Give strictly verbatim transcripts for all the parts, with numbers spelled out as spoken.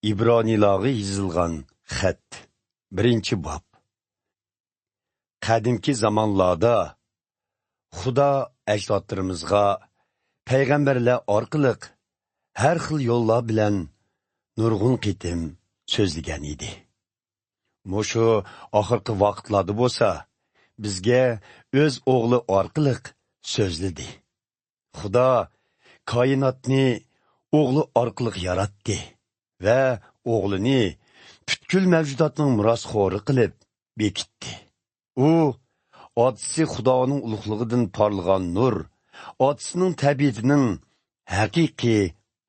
ئىبرانىيلارغا يېزىلغان خەت. بىرىنچى باب. قەدىمكى زامانلاردا خۇدا ئەجدادلىرىمىزغا پەيغەمبەرلەر ئارقىلىق ھەر خىل يوللار بىلەن نۇرغۇن قېتىم سۆزلىگەن ئىدى. مۇشۇ ئاخىرقى ۋاقىتلاردا بولسا بىزگە ئۆز ئوغلى ئارقىلىق سۆزلىدى. خۇدا كائىناتنى ئوغلى ئارقىلىق ياراتتى ۋە ئوغلىنى پۈتكۈل مەۋجۇداتنىڭ مىراسخورى قىلىپ بېكىتتى. ئۇ ئاتىسى خۇدانىڭ ئۇلۇغلۇقىدىن پارلىغان نۇر، ئاتىسىنىڭ تەبىئىتىنىڭ ھەقىقىي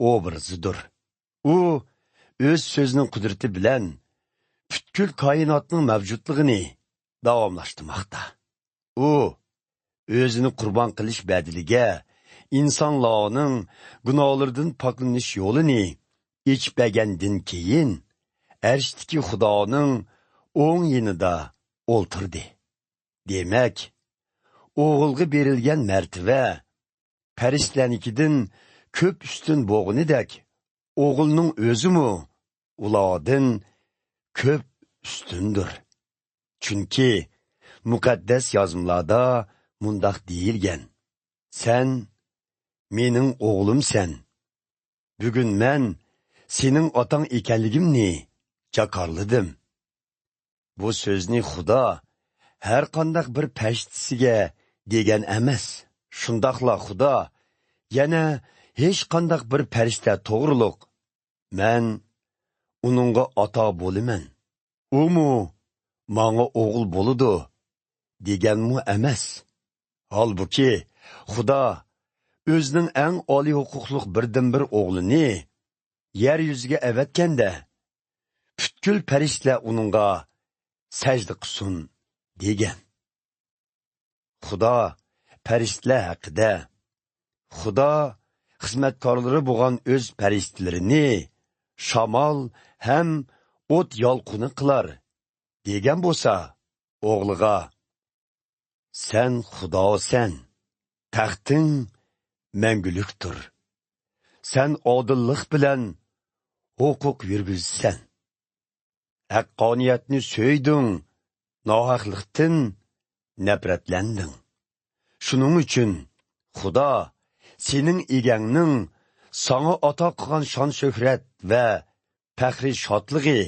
ئوبرازىدۇر. ئۇ ئۆز سۆزىنىڭ قۇدرىتى بىلەن پۈتكۈل كائىناتنىڭ مەۋجۇتلۇقىنى داۋاملاشتۇرماقتا. ئۇ ئۆزىنى قۇربان قىلىش بەدىلىگە ئىنسانلارنىڭ گۇناھلىرىدىن پاكلىنىش يولىنى ئېچىپ بەرگەندىن كېيىن، ئەرشتىكى خۇدانىڭ ئوڭ يېنىدا ئولتۇردى. دېمەك، ئوغۇلغا بېرىلگەن مەرتىۋە پەرىشتىلەرنىڭكىدىن كۆپ ئۈستۈن بولغىنىدەك، ئوغۇلنىڭ ئۆزىمۇ ئۇلاردىن كۆپ ئۈستۈندۇر. چۈنكى مۇقەددەس يازمىلاردا مۇنداق دېيىلگەن: «سەن مېنىڭ ئوغلۇمسەن. بۈگۈن مەن سېنىڭ ئاتاڭ ئىكەنلىكىمنى جاكارلىدىم.» بۇ سۆزنى خۇدا ھەر قانداق بىر پەرىشتىسىگە دېگەن ئەمەس. شۇنداقلا خۇدا يەنە ھېچ قانداق بىر پەرىشتە توغرۇلۇق «مەن ئۇنىڭغا ئاتا بولىمەن، ئۇمۇ ماڭا ئوغۇل بولىدۇ» دېگەنمۇ ئەمەس. ھالبۇكى، خۇدا ئۆزىنىڭ ئەڭ ئالىي ھوقۇقلۇق بىردىنبىر ئوغلىنى يەر يۈزىگە ئەۋەتكەندە، پۈتكۈل پەرىشتىلەر ئۇنىڭغا سەجدە قىلسۇن دېگەن. خۇدا پەرىشتىلەر ھەققىدە، «خۇدا خىزمەتكارلىرى بولغان ئۆز پەرىشتىلىرىنى شامال ھەم ئوت يالقۇنى قىلار» دېگەن بولسا، ئوغلىغا، «سەن خۇداسەن، تەختىڭ مەڭگۈلۈكتۇر. سەن ئادىللىق بىلەن ھوقۇق يۈرگۈزىسەن. ھەققانىيەتنى سۆيدۈڭ، ناھەقلىقتىن نەپرەتلەندىڭ. شۇنىڭ ئۈچۈن خۇدا سېنىڭ ئىگەڭنىڭ ساڭا ئاتا قىلغان شان-شۆھرەت ۋە پەخرىي شادلىقى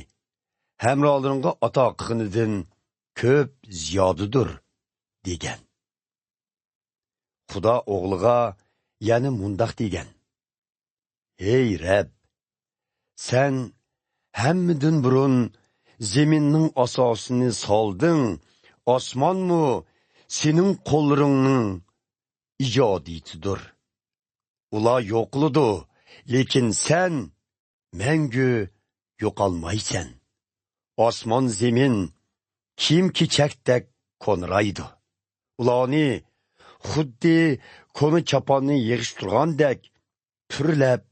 ھەمراھلىرىڭغا ئاتا قىلغىنىدىن كۆپ زىيادىدۇر» دېگەن. خۇدا ئوغلىغا يەنە مۇنداق دېگەن: «ھەي رەب، سەن ھەممىدىن بۇرۇن زېمىننىڭ ئاساسىنى سالدىڭ، ئاسمانمۇ سېنىڭ قوللىرىڭنىڭ ئىجادىيىتىدۇر. ئۇلار يوقىلىدۇ، لېكىن سەن مەڭگۈ يوقالمايسەن. ئاسمان زېمىن كىيىم-كېچەكتەك كونىرايدۇ. ئۇلارنى خۇددى كونا چاپاننى يىغىشتۇرغاندەك پۈرلەپ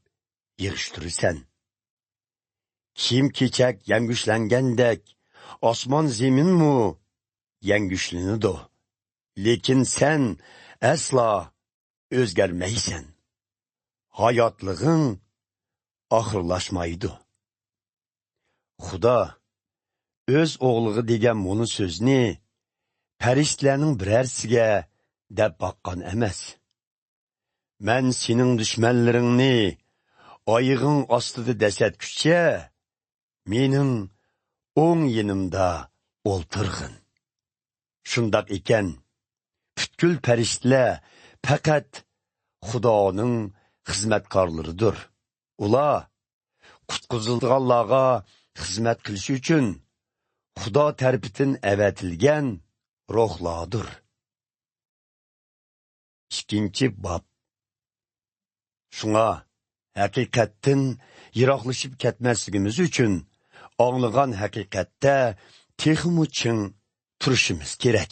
يىغىشتۇرىسەن. كىيىم-كېچەك يەڭگۈشلەنگەندەك ئاسمان زېمىنمۇ يەڭگۈشلىنىدۇ. لېكىن سەن ئەسلا ئۆزگەرمەيسەن. ھاياتلىقىڭ ئاخىرلاشمايدۇ.» خۇدا ئۆز ئوغلىغا دېگەن مۇنۇ سۆزنى پەرىشتىلەرنىڭ بىرەرسىگە دەپ باققان ئەمەس. «مەن سېنىڭ دۈشمەنلىرىڭنى ئايىغىڭ ئاستىدا دەسسەتكۈچە، مېنىڭ ئوڭ يېنىمدا ئولتۇرغىن.» شۇنداق ئىكەن، پۈتكۈل پەرىشتىلەر پەقەت خۇدانىڭ خىزمەتكارلىرىدۇر. ئۇلار قۇتقۇزۇلىدىغانلارغا خىزمەت قىلىش ئۈچۈن خۇدا تەرىپىدىن ئەۋەتىلگەن روھلاردۇر. ئىككىنچى باب. شۇڭا ھەقىقەتتىن يىراقلىشىپ كەتمەسلىكىمىز ئۈچۈن، ئاڭلىغان ھەقىقەتتە تېخىمۇ چىڭ تۇرۇشىمىز كېرەك.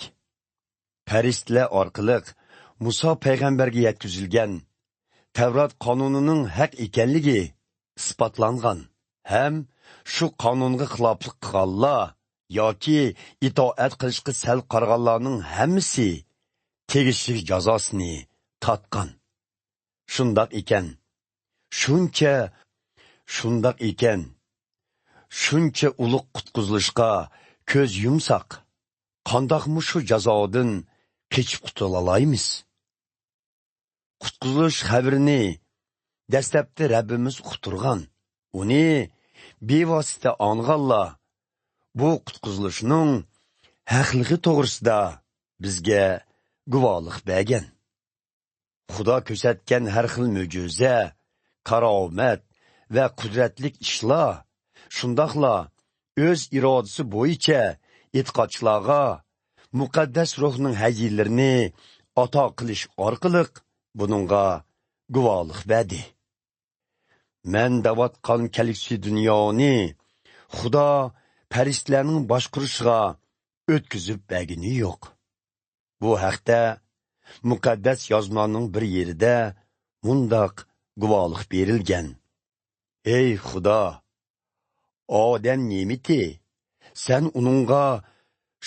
پەرىشتىلەر ئارقىلىق مۇسا پەيغەمبەرگە يەتكۈزۈلگەن تەۋرات قانۇنىنىڭ ھەق ئىكەنلىكى ئىسپاتلانغان ھەم شۇ قانۇنغا خىلاپلىق قىلغانلار ياكى ئىتائەت قىلىشقا سەل قارىغانلارنىڭ ھەممىسى تېگىشلىك جازاسىنى تارتقان. شۇنداق ئىكەن، شۇنچە، شۇنداق ئىكەن، شۇنچە ئۇلۇغ قۇتقۇزۇلۇشقا كۆز يۇمساق، قانداقمۇ شۇ جازادىن قېچىپ قۇتۇلالايمىز؟ قۇتقۇزۇلۇش خەۋىرىنى دەسلەپتە رەببىمىز ئۇقتۇرغان. ئۇنى بىۋاسىتە ئاڭلىغانلار بۇ قۇتقۇزۇلۇشنىڭ ھەقلىقى توغرىسىدا بىزگە گۇۋاھلىق بەرگەن. خۇدا كۆرسەتكەن ھەر خىل مۆجىزە، كارامەت ۋە قۇدرەتلىك ئىشلار، شۇنداقلا ئۆز ئىرادىسى بويىچە ئېتىقادچىلارغا مۇقەددەس روھنىڭ ھەدىيىلىرىنى ئاتا قىلىش ئارقىلىق بۇنىڭغا گۇۋاھلىق بەردى. مەن دەۋاتقان كەلگۈسى دۇنيانى خۇدا پەرىشتىلەرنىڭ باشقۇرۇشىغا ئۆتكۈزۈپ بەرگىنى يوق. بۇ ھەقتە مۇقەددەس يازمىلارنىڭ بىر يېرىدە مۇنداق گۇۋاھلىق بېرىلگەن: «ئەي خۇدا، ئادەم نېمىتى، سەن ئۇنىڭغا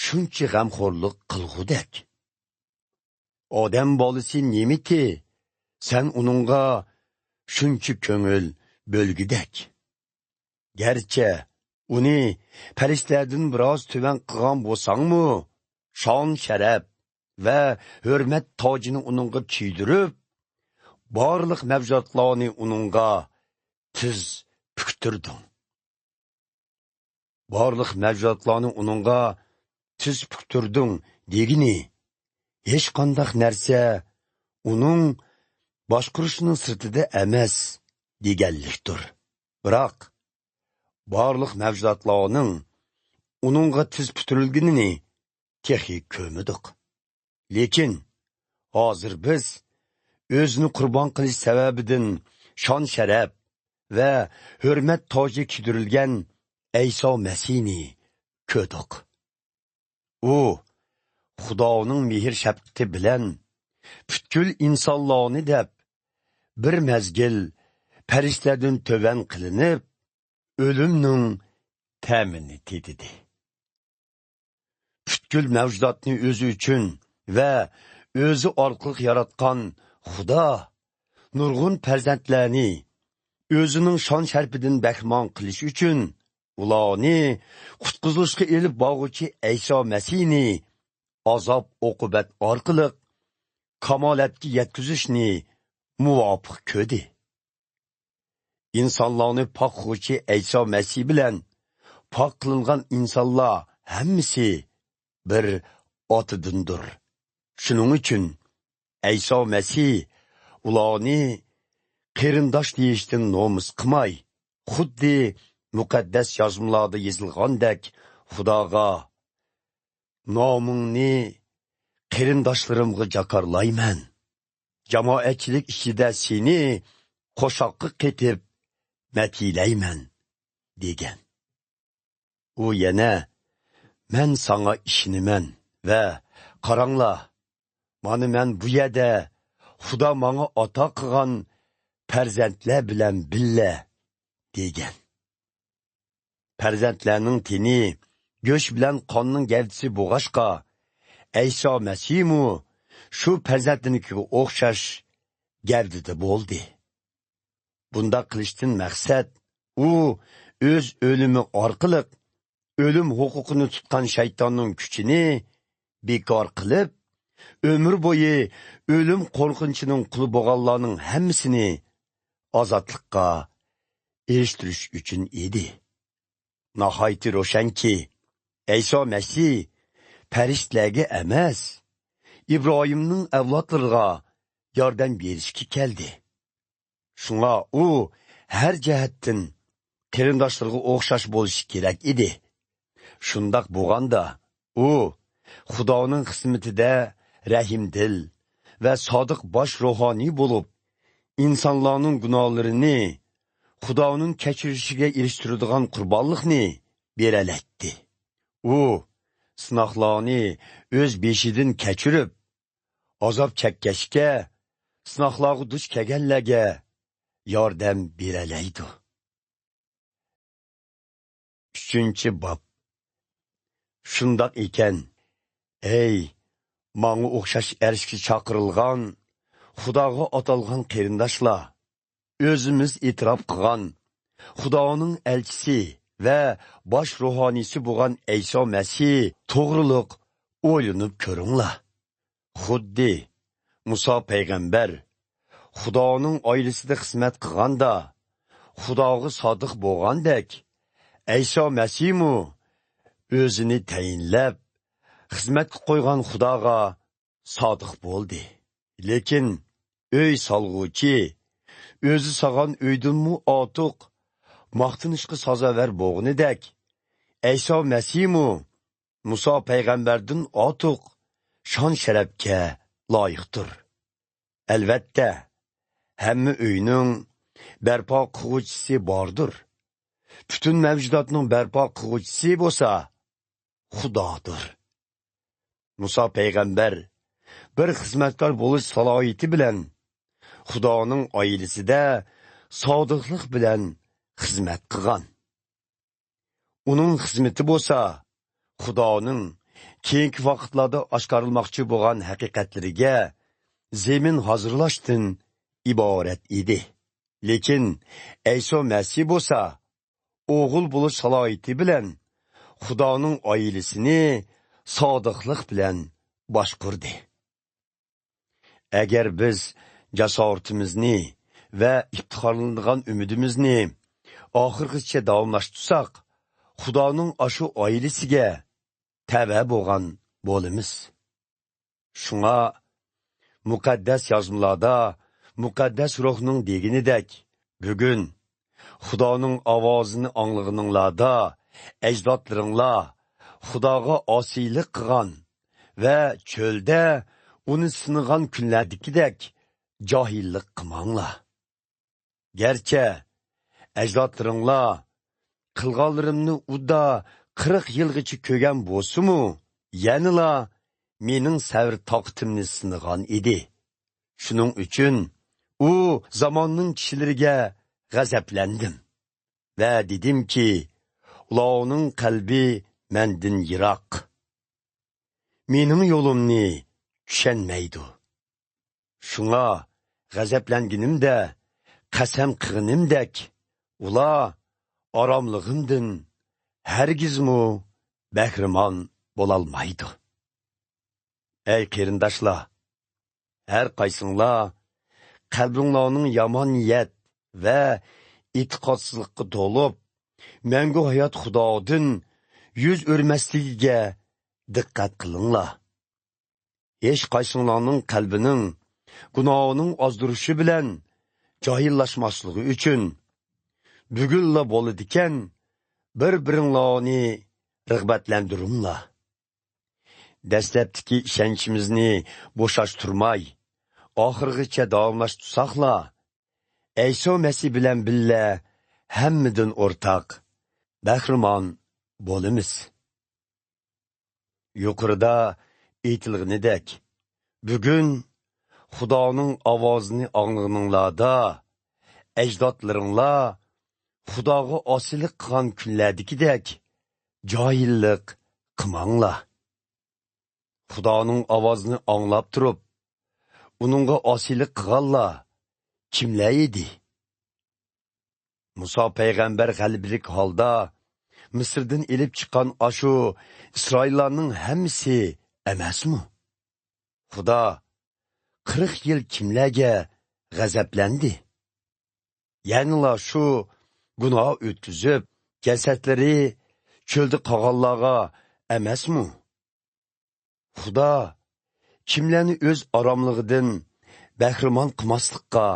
شۇنچە غەمخورلۇق قىلغۇدەك؟ ئادەم بالىسى نېمىتى، سەن ئۇنىڭغا شۇنچە كۆڭۈل بۆلگۈدەك؟» گەرچە ئۇنى پەرىشتىلەردىن بىراز تۆۋەن قىلغان بولساڭمۇ، شان-شەرەپ ۋە ھۆرمەت تاجىنى ئۇنىڭغا كىيدۈرۈپ، بارلىق مەۋجۇداتلارنى ئۇنىڭغا تىز پۈكتۈردۈڭ. بارلىق مەۋجۇداتلارنى ئۇنىڭغا تىز پۈكتۈردۈڭ دېگىنى، ھېچقانداق نەرسە ئۇنىڭ باشقۇرۇشىنىڭ سىرتىدا ئەمەس دېگەنلىكتۇر. بىراق، بارلىق مەۋجۇداتلارنىڭ ئۇنىڭغا تىز پۈتتۈرۈلگىنىنى تېخى كۆرمىدۇق. لېكىن ھازىر بىز ئۆزىنى قۇربان قىلىش سەۋەبىدىن شان-شەرەپ ۋە ھۆرمەت تاجى كىيدۈرۈلگەن ئەيسا مەسىھنى كۆردۇق. ئۇ خۇدانىڭ مېھىر-شەپقىتى بىلەن پۈتكۈل ئىنسانلارنى دەپ، بىر مەزگىل پەرىشتىلەردىن تۆۋەن قىلىنىپ، ئۆلۈمنىڭ تەمىنى تېتىدى. پۈتكۈل مەۋجۇداتنى ئۆزى ئۈچۈن ۋە ئۆزى ئارقىلىق ياراتقان خۇدا نۇرغۇن پەرزەنتلەرنى ئۆزىنىڭ شان-شەرىپىدىن بەھرىمەن قىلىش ئۈچۈن ئۇلارنى قۇتقۇزۇشقا ئېلىپ بارغۇچى ئەيسا مەسىھنى ئازاب-ئوقۇبەت ئارقىلىق كامالەتكە يەتكۈزۈشنى مۇۋاپىق كۆردى. ئىنسانلارنى پاك قىلغۇچى ئەيسا مەسىھ بىلەن پاك قىلىنغان ئىنسانلار ھەممىسى بىر ئاتىدىندۇر. شۇنىڭ ئۈچۈن ئەيسا مەسىھ ئۇلارنى قېرىنداش دېيىشتىن نومۇس قىلماي، خۇددى مۇقەددەس يازمىلاردا يېزىلغاندەك خۇداغا: «نامىڭنى قېرىنداشلىرىمغا جاكارلايمەن، جامائەتچىلىك ئىچىدە سېنى قوشاققا قېتىپ مەدھىيلەيمەن» دېگەن. ئۇ يەنە: «مەن ساڭا ئىشىنىمەن ۋە قاراڭلار، مانا مەن بۇ يەردە خۇدا ماڭا ئاتا قىلغان پەرزەنتلەر بىلەن بىللە» دېگەن. پەرزەنتلەرنىڭ تېنى گۆش بىلەن قاننىڭ گەۋدىسى بولغاچقا، ئەيسا مەسىھمۇ شۇ پەرزەنتلىرىنىڭكىگە ئوخشاش گەۋدىدە بولدى. بۇنداق قىلىشتىن مەقسەت، ئۇ ئۆز ئۆلۈمى ئارقىلىق ئۆلۈم ھوقۇقىنى تۇتقان شەيتاننىڭ كۈچىنى بىكار قىلىپ، ئۆمۈر بويى ئۆلۈم قورقۇنچىنىڭ قۇلى بولغانلارنىڭ ھەممىسىنى ئازادلىققا ئېرىشتۈرۈش ئۈچۈن ئىدى. ناھايىتى روشەنكى، ئەيسا مەسىھ پەرىشتىلەرگە ئەمەس، ئىبراھىمنىڭ ئەۋلادلىرىغا ياردەم بېرىشكە كەلدى. شۇڭا ئۇ ھەر جەھەتتىن قېرىنداشلىرىغا ئوخشاش بولۇشى كېرەك ئىدى. شۇنداق بولغاندا، ئۇ خۇدانىڭ خىزمىتىدە رەھىمدىل ۋە سادىق باش روھانىي بولۇپ، ئىنسانلارنىڭ گۇناھلىرىنى خۇدانىڭ كەچۈرۈشىگە ئېرىشتۈرىدىغان قۇربانلىقنى بېرەلەيتتى. ئۇ سىناقلارنى ئۆز بېشىدىن كەچۈرۈپ، ئازاب چەككەچكە، سىناقلارغا دۇچ كەلگەنلەرگە ياردەم بېرەلەيدۇ. ئۈچىنچى باب. شۇنداق ئىكەن، ئەي ماڭا ئوخشاش ئەرشكە چاقىرىلغان، خۇداغا ئاتالغان قېرىنداشلار، ئۆزىمىز ئېتىراپ قىلغان خۇدانىڭ ئەلچىسى ۋە باش روھانىيسى بولغان ئەيسا مەسىھ توغرۇلۇق ئويلىنىپ كۆرۈڭلار. خۇددى مۇسا پەيغەمبەر خۇدانىڭ ئائىلىسىدە خىزمەت قىلغاندا، خۇداغا سادىق بولغاندەك، ئەيسا مەسىھمۇ ئۆزىنى تەيىنلەپ، خىزمەتكە قويغان خۇداغا سادىق بولدى. لېكىن ئۆي سالغۇچى ئۆزى سالغان ئۆيدىنمۇ ئارتۇق ماختىنىشقا سازاۋەر بولغىنىدەك، ئەيسا مەسىھمۇ مۇسا پەيغەمبەردىن ئارتۇق شان-شەرەپكە لايىقتۇر. ئەلۋەتتە، ھەممە ئۆينىڭ بەرپا قىلغۇچىسى باردۇر. پۈتۈن مەۋجۇداتنىڭ بەرپا قىلغۇچىسى بولسا خۇدادۇر. مۇسا پەيغەمبەر بىر خىزمەتكار بولۇش سالاھىيىتى بىلەن خۇدانىڭ ئائىلىسىدە سادىقلىق بىلەن خىزمەت قىلغان. ئۇنىڭ خىزمىتى بولسا خۇدانىڭ كېيىنكى ۋاقىتلاردا ئاشكارىلىماقچى بولغان ھەقىقەتلىرىگە زېمىن ھازىرلاشتىن ئىبارەت ئىدى. لېكىن ئەيسا مەسىھ بولسا ئوغۇل بولۇش سالاھىيىتى بىلەن خۇدانىڭ ئائىلىسىنى سادىقلىق بىلەن باشقۇردى. ئەگەر بىز جاسارىتىمىزنى ۋە ئىپتىخارلىنىدىغان ئۈمىدىمىزنى ئاخىرغىچە داۋاملاشتۇرساق، خۇدانىڭ ئاشۇ ئائىلىسىگە تەۋە بولغان بولىمىز. شۇڭا مۇقەددەس يازمىلاردا مۇقەددەس روھنىڭ دېگىنىدەك، بۈگۈن خۇدانىڭ ئاۋازىنى ئاڭلىغىنىڭلاردا، ئەجدادلىرىڭلار خۇداغا ئاسىيلىق قىلغان ۋە چۆلدە ئۇنى سىنىغان كۈنلەردىكىدەك جاھىللىق قىلماڭلار. گەرچە ئەجدادلىرىڭلار قىلغانلىرىمنى ئۇدا قىرىق يىلغىچە كۆرگەن بولسىمۇ، يەنىلا مېنىڭ سەۋر تاقىتىمنى سىنىغان ئىدى. شۇنىڭ ئۈچۈن ئۇ زاماننىڭ كىشىلىرىگە غەزەپلەندىم ۋە دېدىمكى، ئۇلارنىڭ قەلبى مەندىن يىراق، مېنىڭ يولۇمنى چۈشەنمەيدۇ. شۇڭا غەزەپلەنگىنىمدە، قەسەم قىلغىنىمدەك، ئۇلار ئاراملىقىمدىن ھەرگىزمۇ بەھرىمەن بولالمايدۇ. ئەي قېرىنداشلار، ھەر قايسىڭلار قەلبىڭلارنىڭ يامان نىيەت ۋە ئېتىقادسىزلىققا تولۇپ، مەڭگۈ ھايات خۇدادىن يۈز ئۆرمەسلىكىگە دىققەت قىلىڭلار. ھېچقايسىڭلارنىڭ قەلبىنىڭ گۇناھىنىڭ ئازدۇرۇشى بىلەن جاھىللاشماسلىقى ئۈچۈن، بۈگۈنلا بولىدىكەن، بىر-بىرىڭلارنى رىغبەتلەندۈرۈڭلار. دەسلەپتىكى ئىشەنچىمىزنى بوشاشتۇرماي، ئاخىرغىچە داۋاملاشتۇرساقلا، ئەيسا مەسىھ بىلەن بىللە ھەممىدىن ئورتاق، بەھرىمەن بولىمىز. يۇقىرىدا ئېيتىلغىنىدەك، بۈگۈن خۇدانىڭ ئاۋازىنى ئاڭلىغىنىڭلاردا، ئەجدادلىرىڭلار خۇداغا ئاسىيلىق قىلغان كۈنلەردىكىدەك جاھىللىق قىلماڭلار. خۇدانىڭ ئاۋازىنى ئاڭلاپ تۇرۇپ، ئۇنىڭغا ئاسىيلىق قىلغانلار كىملەر ئىدى؟ مۇسا پەيغەمبەر غەلىبىلىك ھالدا مىسىردىن ئېلىپ چىققان ئاشۇ ئىسرائىللارنىڭ ھەممىسى ئەمەسمۇ؟ خۇدا قىرىق يىل كىملەرگە غەزەپلەندى؟ يەنىلا شۇ گۇناھ ئۆتكۈزۈپ، جەسەتلىرى چۆلدە قالغانلارغا ئەمەسمۇ؟ خۇدا كىملەرنى ئۆز ئاراملىقىدىن بەھرىمەن قىلماسلىققا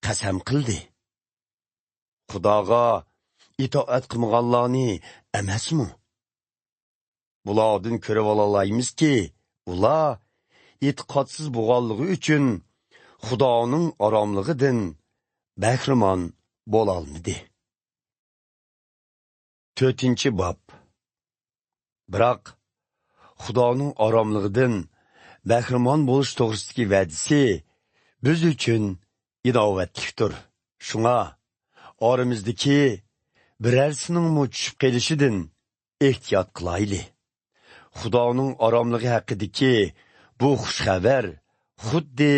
قەسەم قىلدى؟ خۇداغا ئىتائەت قىلمىغانلارنى ئەمەسمۇ؟ بۇلاردىن كۆرۈۋالالايمىزكى، ئۇلار ئېتىقادسىز بولغانلىقى ئۈچۈن خۇدانىڭ ئاراملىقىدىن بەھرىمەن بولالمىدى. تۆتىنچى باب. بىراق، خۇدانىڭ ئاراملىقىدىن بەھرىمەن بولۇش توغرىسىدىكى ۋەدىسى بىز ئۈچۈن ئىناۋەتلىكتۇر. شۇڭا، ئارىمىزدىكى بىرەرسىنىڭمۇ چۈشۈپ قېلىشىدىن ئېھتىيات قىلايلى. خۇدانىڭ ئاراملىقى ھەققىدىكى بۇ خۇش خەۋەر خۇددى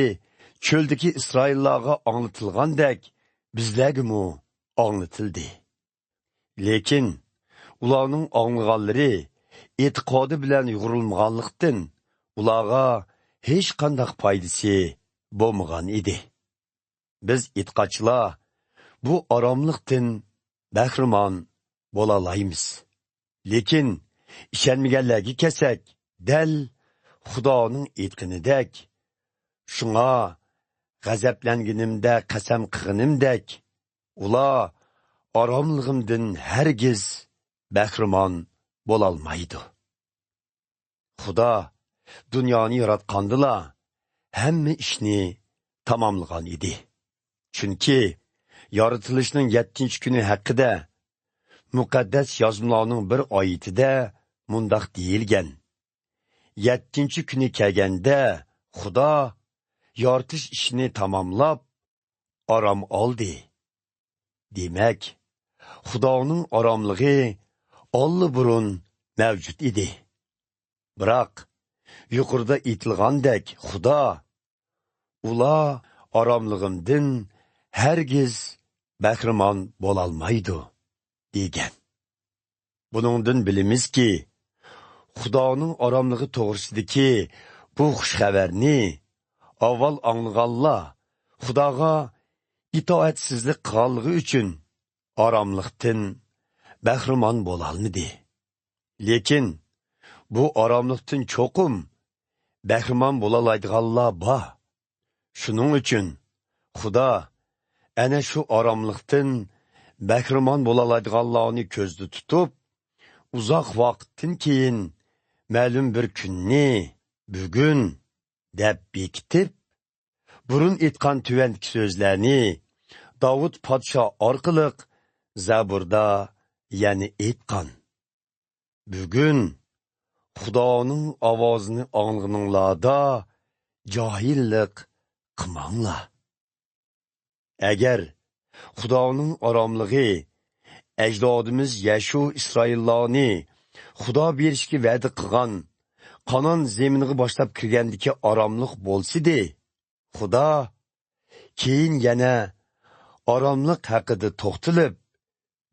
چۆلدىكى ئىسرائىللارغا ئاڭلىتىلغاندەك بىزلەرگىمۇ ئاڭلىتىلدى. لېكىن ئۇلارنىڭ ئاڭلىغانلىرى ئېتىقادى بىلەن يۇغۇرۇلمىغانلىقتىن، ئۇلارغا ھېچقانداق پايدىسى بولمىغان ئىدى. بىز ئېتىقادچىلار بۇ ئاراملىقتىن بەھرىمەن بولالايمىز. لېكىن ئىشەنمىگەنلەرگە كەلسەك، دەل خۇدانىڭ ئېيتقىنىدەك، شۇڭا غەزەپلەنگىنىمدە قەسەم قىلغىنىمدەك، ئۇلار ئاراملىقىمدىن ھەرگىز بەھرىمەن بولالمايدۇ. خۇدا دۇنيانى ياراتقاندىلا ھەممە ئىشنى تاماملىغان ئىدى. چۈنكى يارىتىلىشنىڭ يەتتىنچى كۈنى ھەققىدە مۇقەددەس يازمىلارنىڭ بىر ئايىتىدە مۇنداق دېيىلگەن: «يەتتىنچى كۈنى كەلگەندە، خۇدا يارىتىش ئىشىنى تاماملاپ، ئارام ئالدى.» دېمەك، خۇدانىڭ ئاراملىقى ئاللىبۇرۇن مەۋجۇت ئىدى. بىراق، يۇقىرىدا ئېيتىلغاندەك، خۇدا، «ئۇلار ئاراملىقىمدىن ھەرگىز بەھرىمەن بولالمايدۇ» دېگەن. بۇنىڭدىن بىلىمىزكى، خۇدانىڭ ئاراملىقى توغرىسىدىكى بۇ خۇش خەۋەرنى ئاۋۋال ئاڭلىغانلار خۇداغا ئىتائەتسىزلىك قىلغانلىقى ئۈچۈن ئاراملىقتىن بەھرىمەن بولالمىدى. لېكىن بۇ ئاراملىقتىن چوقۇم بەھرىمەن بولالايدىغانلار بار. شۇنىڭ ئۈچۈن خۇدا ئەنە شۇ ئاراملىقتىن بەھرىمەن بولالايدىغانلارنى كۆزدە تۇتۇپ، ئۇزاق ۋاقىتتىن كېيىن مەلۇم بىر كۈننى بۈگۈن دەپ بېكىتىپ، بۇرۇن ئېيتقان تۆۋەندىكى سۆزلەرنى داۋۇت پادىشاھ ئارقىلىق زەبۇردا يەنە ئېيتقان: «بۈگۈن خۇدانىڭ ئاۋازىنى ئاڭلىغىنىڭلاردا جاھىللىق قىلماڭلار.» ئەگەر خۇدانىڭ ئاراملىقى ئەجدادىمىز يەشۇ ئىسرائىللارنى خۇدا بېرىشكە ۋەدە قىلغان قانان زېمىنىغا باشلاپ كىرگەندىكى ئاراملىق بولسىدى، خۇدا كېيىن يەنە ئاراملىق ھەققىدە توختىلىپ،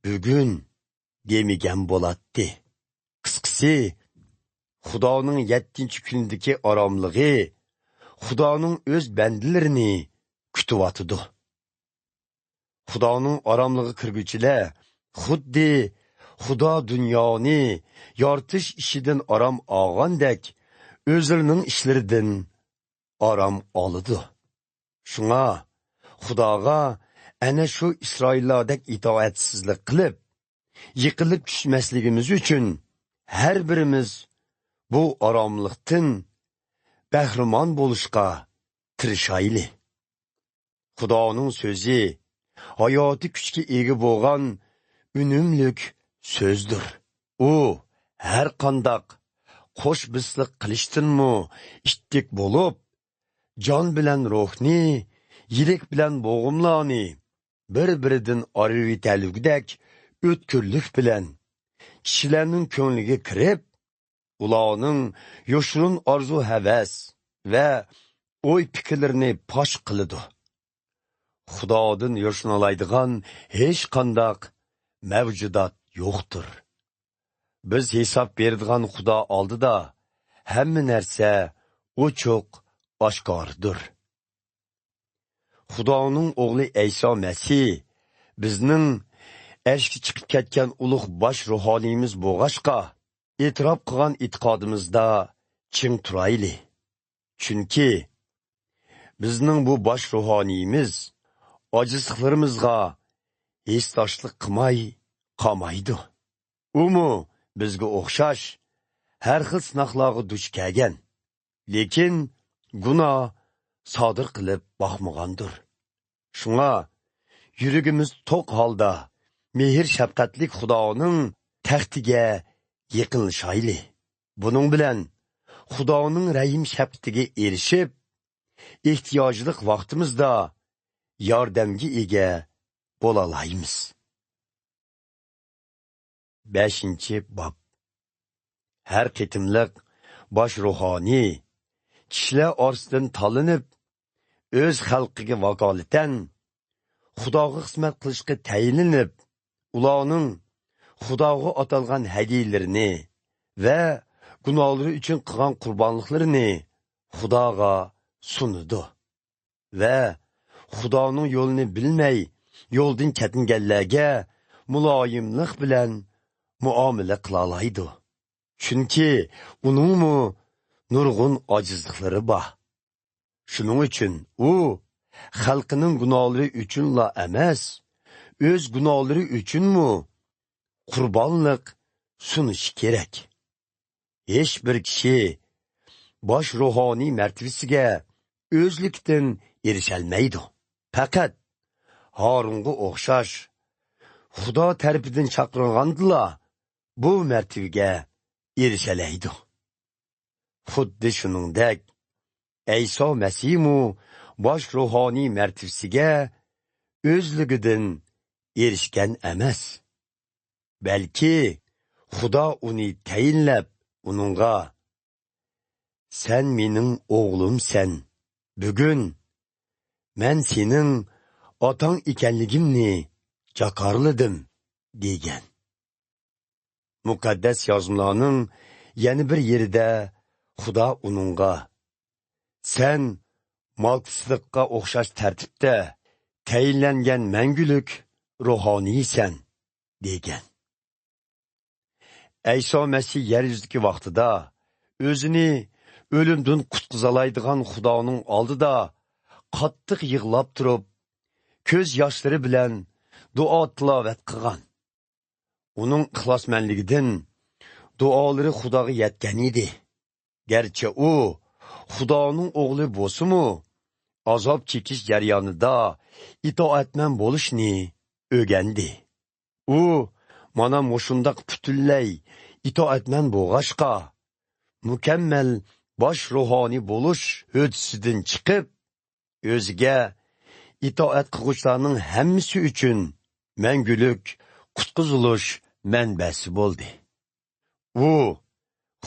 «بۈگۈن» دېمىگەن بولاتتى. قىسقىسى، خۇدانىڭ يەتتىنچى كۈنىدىكى ئاراملىقى خۇدانىڭ ئۆز بەندىلىرىنى كۈتۈۋاتىدۇ. خۇدانىڭ ئاراملىقى كىرگۈچىلەر خۇددى خۇدا دۇنيانى يارىتىش ئىشىدىن ئارام ئالغاندەك، ئۆزلىرىنىڭ ئىشلىرىدىن ئارام ئالىدۇ. شۇڭا خۇداغا ئەنە شۇ ئىسرائىللاردەك ئىتائەتسىزلىك قىلىپ، يىقىلىپ چۈشمەسلىكىمىز ئۈچۈن، ھەر بىرىمىز بۇ ئاراملىقتىن بەھرىمەن بولۇشقا تىرىشايلى. خۇدانىڭ سۆزى ھاياتىي كۈچكە ئىگە بولغان ئۈنۈملۈك سۆزدۇر. ئۇ ھەر قانداق قوش بىسلىق قىلىچتىنمۇ ئىتتىك بولۇپ، جان بىلەن روھنى، يىلىك بىلەن بوغۇملارنى بىر-بىرىدىن ئايرىۋېتەلىگۈدەك ئۆتكۈرلۈك بىلەن كىشىلەرنىڭ كۆڭلىگە كىرىپ، ئۇلارنىڭ يوشۇرۇن ئارزۇ-ھەۋەس ۋە ئوي-پىكىرلىرىنى پاش قىلىدۇ. خۇدادىن يوشۇرالايدىغان ھېچقانداق مەۋجۇدات يوقتۇر. بىز ھېساب بېرىدىغان خۇدا ئالدىدا ھەممە نەرسە ئوچۇق-ئاشكارىدۇر. خۇدانىڭ ئوغلى ئەيسا مەسىھ بىزنىڭ ئەرشكە چىقىپ كەتكەن ئۇلۇغ باش روھانىيىمىز بولغاچقا، ئېتىراپ قىلغان ئېتىقادىمىزدا چىڭ تۇرايلى. چۈنكى بىزنىڭ بۇ باش روھانىيىمىز ئاجىزلىقلىرىمىزغا ھېسداشلىق قىلماي قالمايدۇ. ئۇمۇ بىزگە ئوخشاش ھەر خىل سىناقلارغا دۇچ كەلگەن، لېكىن گۇناھ سادىر قىلىپ باقمىغاندۇر. شۇڭا يۈرىكىمىز توق ھالدا مېھىر-شەپقەتلىك خۇدانىڭ تەختىگە يېقىنلىشايلى. بۇنىڭ بىلەن خۇدانىڭ رەھىم-شەپقىتىگە ئېرىشىپ، ئېھتىياجلىق ۋاقتىمىزدا ياردەمگە ئىگە بولالايمىز. بەشىنچى باب. ھەر قېتىملىق باش روھانىي كىشىلەر ئارىسىدىن تاللىنىپ، ئۆز خەلقىگە ۋاكالىتەن خۇداغا خىزمەت قىلىشقا تەيىنلىنىپ، ئۇلارنىڭ خۇداغا ئاتالغان ھەدىيىلىرىنى ۋە گۇناھلىرى ئۈچۈن قىلغان قۇربانلىقلىرىنى خۇداغا سۇنىدۇ. ۋە خۇدانىڭ يولىنى بىلمەي، يولدىن چەتنىگەنلەرگە مۇلايىملىق بىلەن مۇئامىلە قىلالايدۇ. چۈنكى ئۇنىڭمۇ نۇرغۇن ئاجىزلىقلىرى بار. شۇنىڭ ئۈچۈن ئۇ خەلقىنىڭ گۇناھلىرى ئۈچۈنلا ئەمەس، ئۆز گۇناھلىرى ئۈچۈنمۇ قۇربانلىق سۇنۇشى كېرەك. ھېچ بىر كىشى باش روھانىي مەرتىۋىسىگە ئۆزلۈكىدىن ئېرىشەلمەيدۇ. پەقەت ھارۇنغا ئوخشاش خۇدا تەرىپىدىن چاقىرىلغاندىلا بۇ مەرتىۋىگە ئېرىشەلەيدۇ. خۇددى شۇنىڭدەك، ئەيسا مەسىھمۇ باش روھانىي مەرتىۋىسىگە ئۆزلۈكىدىن ئېرىشكەن ئەمەس، بەلكى خۇدا ئۇنى تەيىنلەپ، ئۇنىڭغا، «سەن مېنىڭ ئوغلۇمسەن، بۈگۈن مەن سېنىڭ ئاتاڭ ئىكەنلىكىمنى جاكارلىدىم» دېگەن. مۇقەددەس يازمىلارنىڭ يەنە بىر يېرىدە خۇدا ئۇنىڭغا، «سەن مالكىسىدىققا ئوخشاش تەرتىپتە تەيىنلەنگەن مەڭگۈلۈك روھانىيسەن» دېگەن. ئەيسا مەسىھ يەر يۈزىدىكى ۋاقتىدا ئۆزىنى ئۆلۈمدىن قۇتقۇزالايدىغان خۇدانىڭ ئالدىدا قاتتىق يىغلاپ تۇرۇپ، كۆز ياشلىرى بىلەن دۇئا تىلاۋەت قىلغان. ئۇنىڭ ئىخلاسمەنلىكىدىن دۇئالىرى خۇداغا يەتكەن ئىدى. گەرچە ئۇ خۇدانىڭ ئوغلى بولسىمۇ، ئازاب چېكىش جەريانىدا ئىتائەتمەن بولۇشنى ئۆگەندى. ئۇ مانا مۇشۇنداق پۈتۈنلەي ئىتائەتمەن بولغاچقا، مۇكەممەل باش روھانىي بولۇش ھۆددىسىدىن چىقىپ، ئۆزىگە ئىتائەت قىلغۇچىلارنىڭ ھەممىسى ئۈچۈن مەڭگۈلۈك قۇتقۇزۇلۇش مەنبەسى بولدى. ئۇ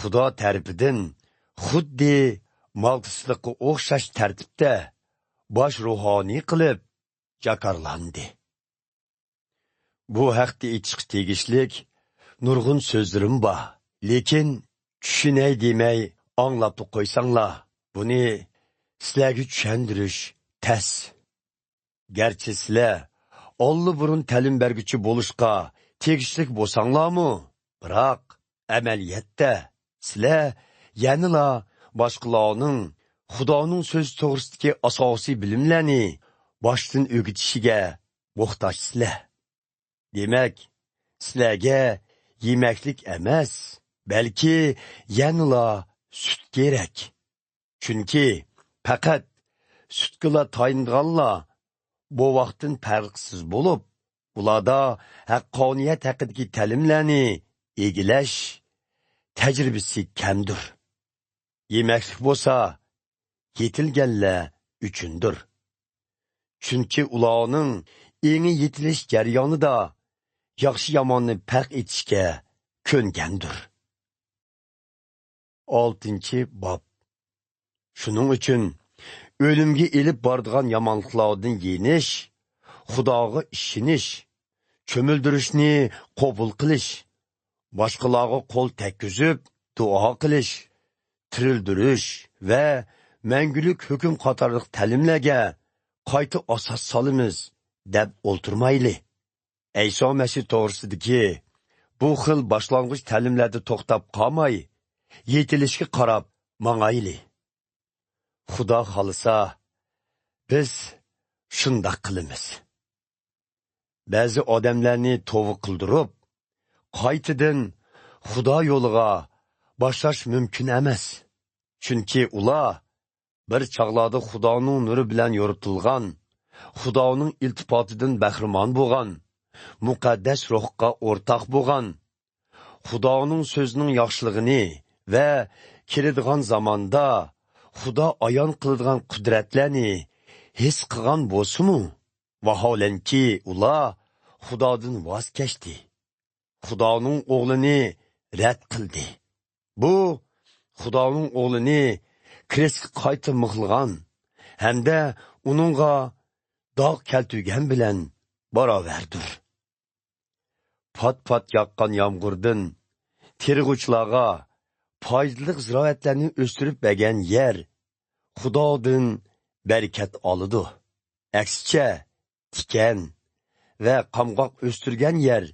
خۇدا تەرىپىدىن خۇددى مالكىسىدىققا ئوخشاش تەرتىپتە باش روھانىي قىلىپ جاكارلاندى. بۇ ھەقتە ئېيتىشقا تېگىشلىك نۇرغۇن سۆزلىرىم بار، لېكىن چۈشىنەي دېمەي ئاڭلاپلا قويساڭلار، بۇنى سىلەرگە چۈشەندۈرۈش تەس. گەرچە سىلەر ئاللىبۇرۇن تەلىم بەرگۈچى بولۇشقا تېگىشلىك بولساڭلارمۇ، بىراق ئەمەلىيەتتە سىلەر يەنىلا باشقىلارنىڭ خۇدانىڭ سۆزى توغرىسىدىكى ئاساسىي بىلىملەرنى باشتىن ئۆگىتىشىگە موھتاجسىلەر. دېمەك، سىلەرگە يېمەكلىك ئەمەس، بەلكى يەنىلا سۈت كېرەك. چۈنكى پەقەت سۈتكىلا تايىنىدىغانلار بوۋاقتىن پەرقسىز بولۇپ، ئۇلاردا ھەققانىيەت ھەققىدىكى تەلىملەرنى ئىگىلەش تەجرىبىسى كەمدۇر. يېمەكلىك بولسا يېتىلگەنلەر ئۈچۈندۇر. چۈنكى ئۇلارنىڭ ئېڭى يېتىلىش جەريانىدا ياخشى-ياماننى پەرق ئېتىشكە كۆنگەندۇر. ئالتىنچى باب. شۇنىڭ ئۈچۈن ئۆلۈمگە ئېلىپ بارىدىغان يامانلىقلاردىن يېنىش، خۇداغا ئىشىنىش، چۆمۈلدۈرۈشنى قوبۇل قىلىش، باشقىلارغا قول تەگكۈزۈپ دۇئا قىلىش، تىرىلدۈرۈش ۋە مەڭگۈلۈك ھۆكۈم قاتارلىق تەلىملەرگە قايتا ئاساس سالىمىز دەپ ئولتۇرمايلى. ئەيسا مەسىھ توغرىسىدىكى بۇ خىل باشلانغۇچ تەلىملەردە توختاپ قالماي، يېتىلىشكە قاراپ ماڭايلى. خۇدا خالىسا، بىز شۇنداق قىلىمىز. بەزى ئادەملەرنى توۋا قىلدۇرۇپ، قايتىدىن خۇدا يولىغا باشلاش مۇمكىن ئەمەس. چۈنكى ئۇلار بىر چاغلاردا خۇدانىڭ نۇرى بىلەن يورۇتۇلغان، خۇدانىڭ ئىلتىپاتىدىن بەھرىمەن بولغان، مۇقەددەس روھقا ئورتاق بولغان، خۇدانىڭ سۆزىنىڭ ياخشىلىقىنى ۋە كېلىدىغان زاماندا خۇدا ئايان قىلىدىغان قۇدرەتلەرنى ھېس قىلغان بولسىمۇ، ۋاھالەنكى، ئۇلار خۇدادىن ۋاز كەچتى، خۇدانىڭ ئوغلىنى رەت قىلدى. بۇ خۇدانىڭ ئوغلىنى كرېستكە قايتا مىخلىغان ھەمدە ئۇنىڭغا داغ كەلتۈرگەن بىلەن باراۋەردۇر. پات-پات ياغقان يامغۇردىن تېرىغۇچىلارغا پايدىلىق زىرائەتلەرنى ئۆستۈرۈپ بەرگەن يەر خۇدادىن بەرىكەت ئالىدۇ. ئەكسىچە، تىكەن ۋە قامغاق ئۆستۈرگەن يەر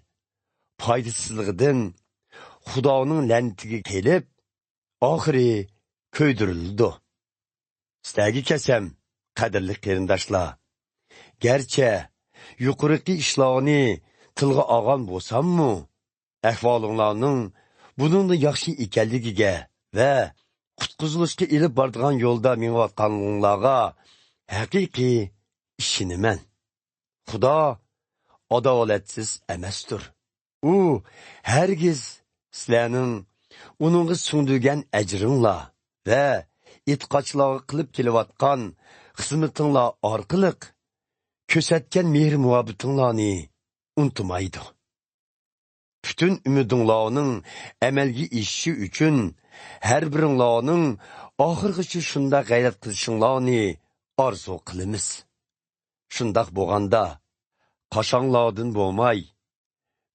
پايدىسىزلىقىدىن خۇدانىڭ لەنىتىگە كېلىپ، ئاخىرى كۆيدۈرۈلىدۇ. سىلەرگە كەلسەم، قەدىرلىك قېرىنداشلار، گەرچە يۇقىرىقى ئىشلارنى تىلغا ئالغان بولساممۇ، ئەھۋالىڭلارنىڭ بۇنىڭدىن ياخشى ئىكەنلىكىگە ۋە قۇتقۇزۇلۇشقا ئېلىپ بارىدىغان يولدا مېڭىۋاتقانلىقىڭلارغا ھەقىقىي ئىشىنىمەن. خۇدا ئادالەتسىز ئەمەستۇر. ئۇ ھەرگىز سىلەرنىڭ ئۇنىڭغا سىڭدۈرگەن ئەجرىڭلار ۋە ئېتىقادچىلارغا قىلىپ كېلىۋاتقان خىزمىتىڭلار ئارقىلىق كۆرسەتكەن مېھىر-مۇھەببىتىڭلارنى ئۇنتۇمايدۇ. پۈتۈن ئۈمىدىڭلارنىڭ ئەمەلگە ئېشىشى ئۈچۈن، ھەر بىرىڭلارنىڭ ئاخىرغىچە شۇنداق غەيرەت قىلىشىڭلارنى ئارزۇ قىلىمىز. شۇنداق بولغاندا، قاشاڭلاردىن بولماي،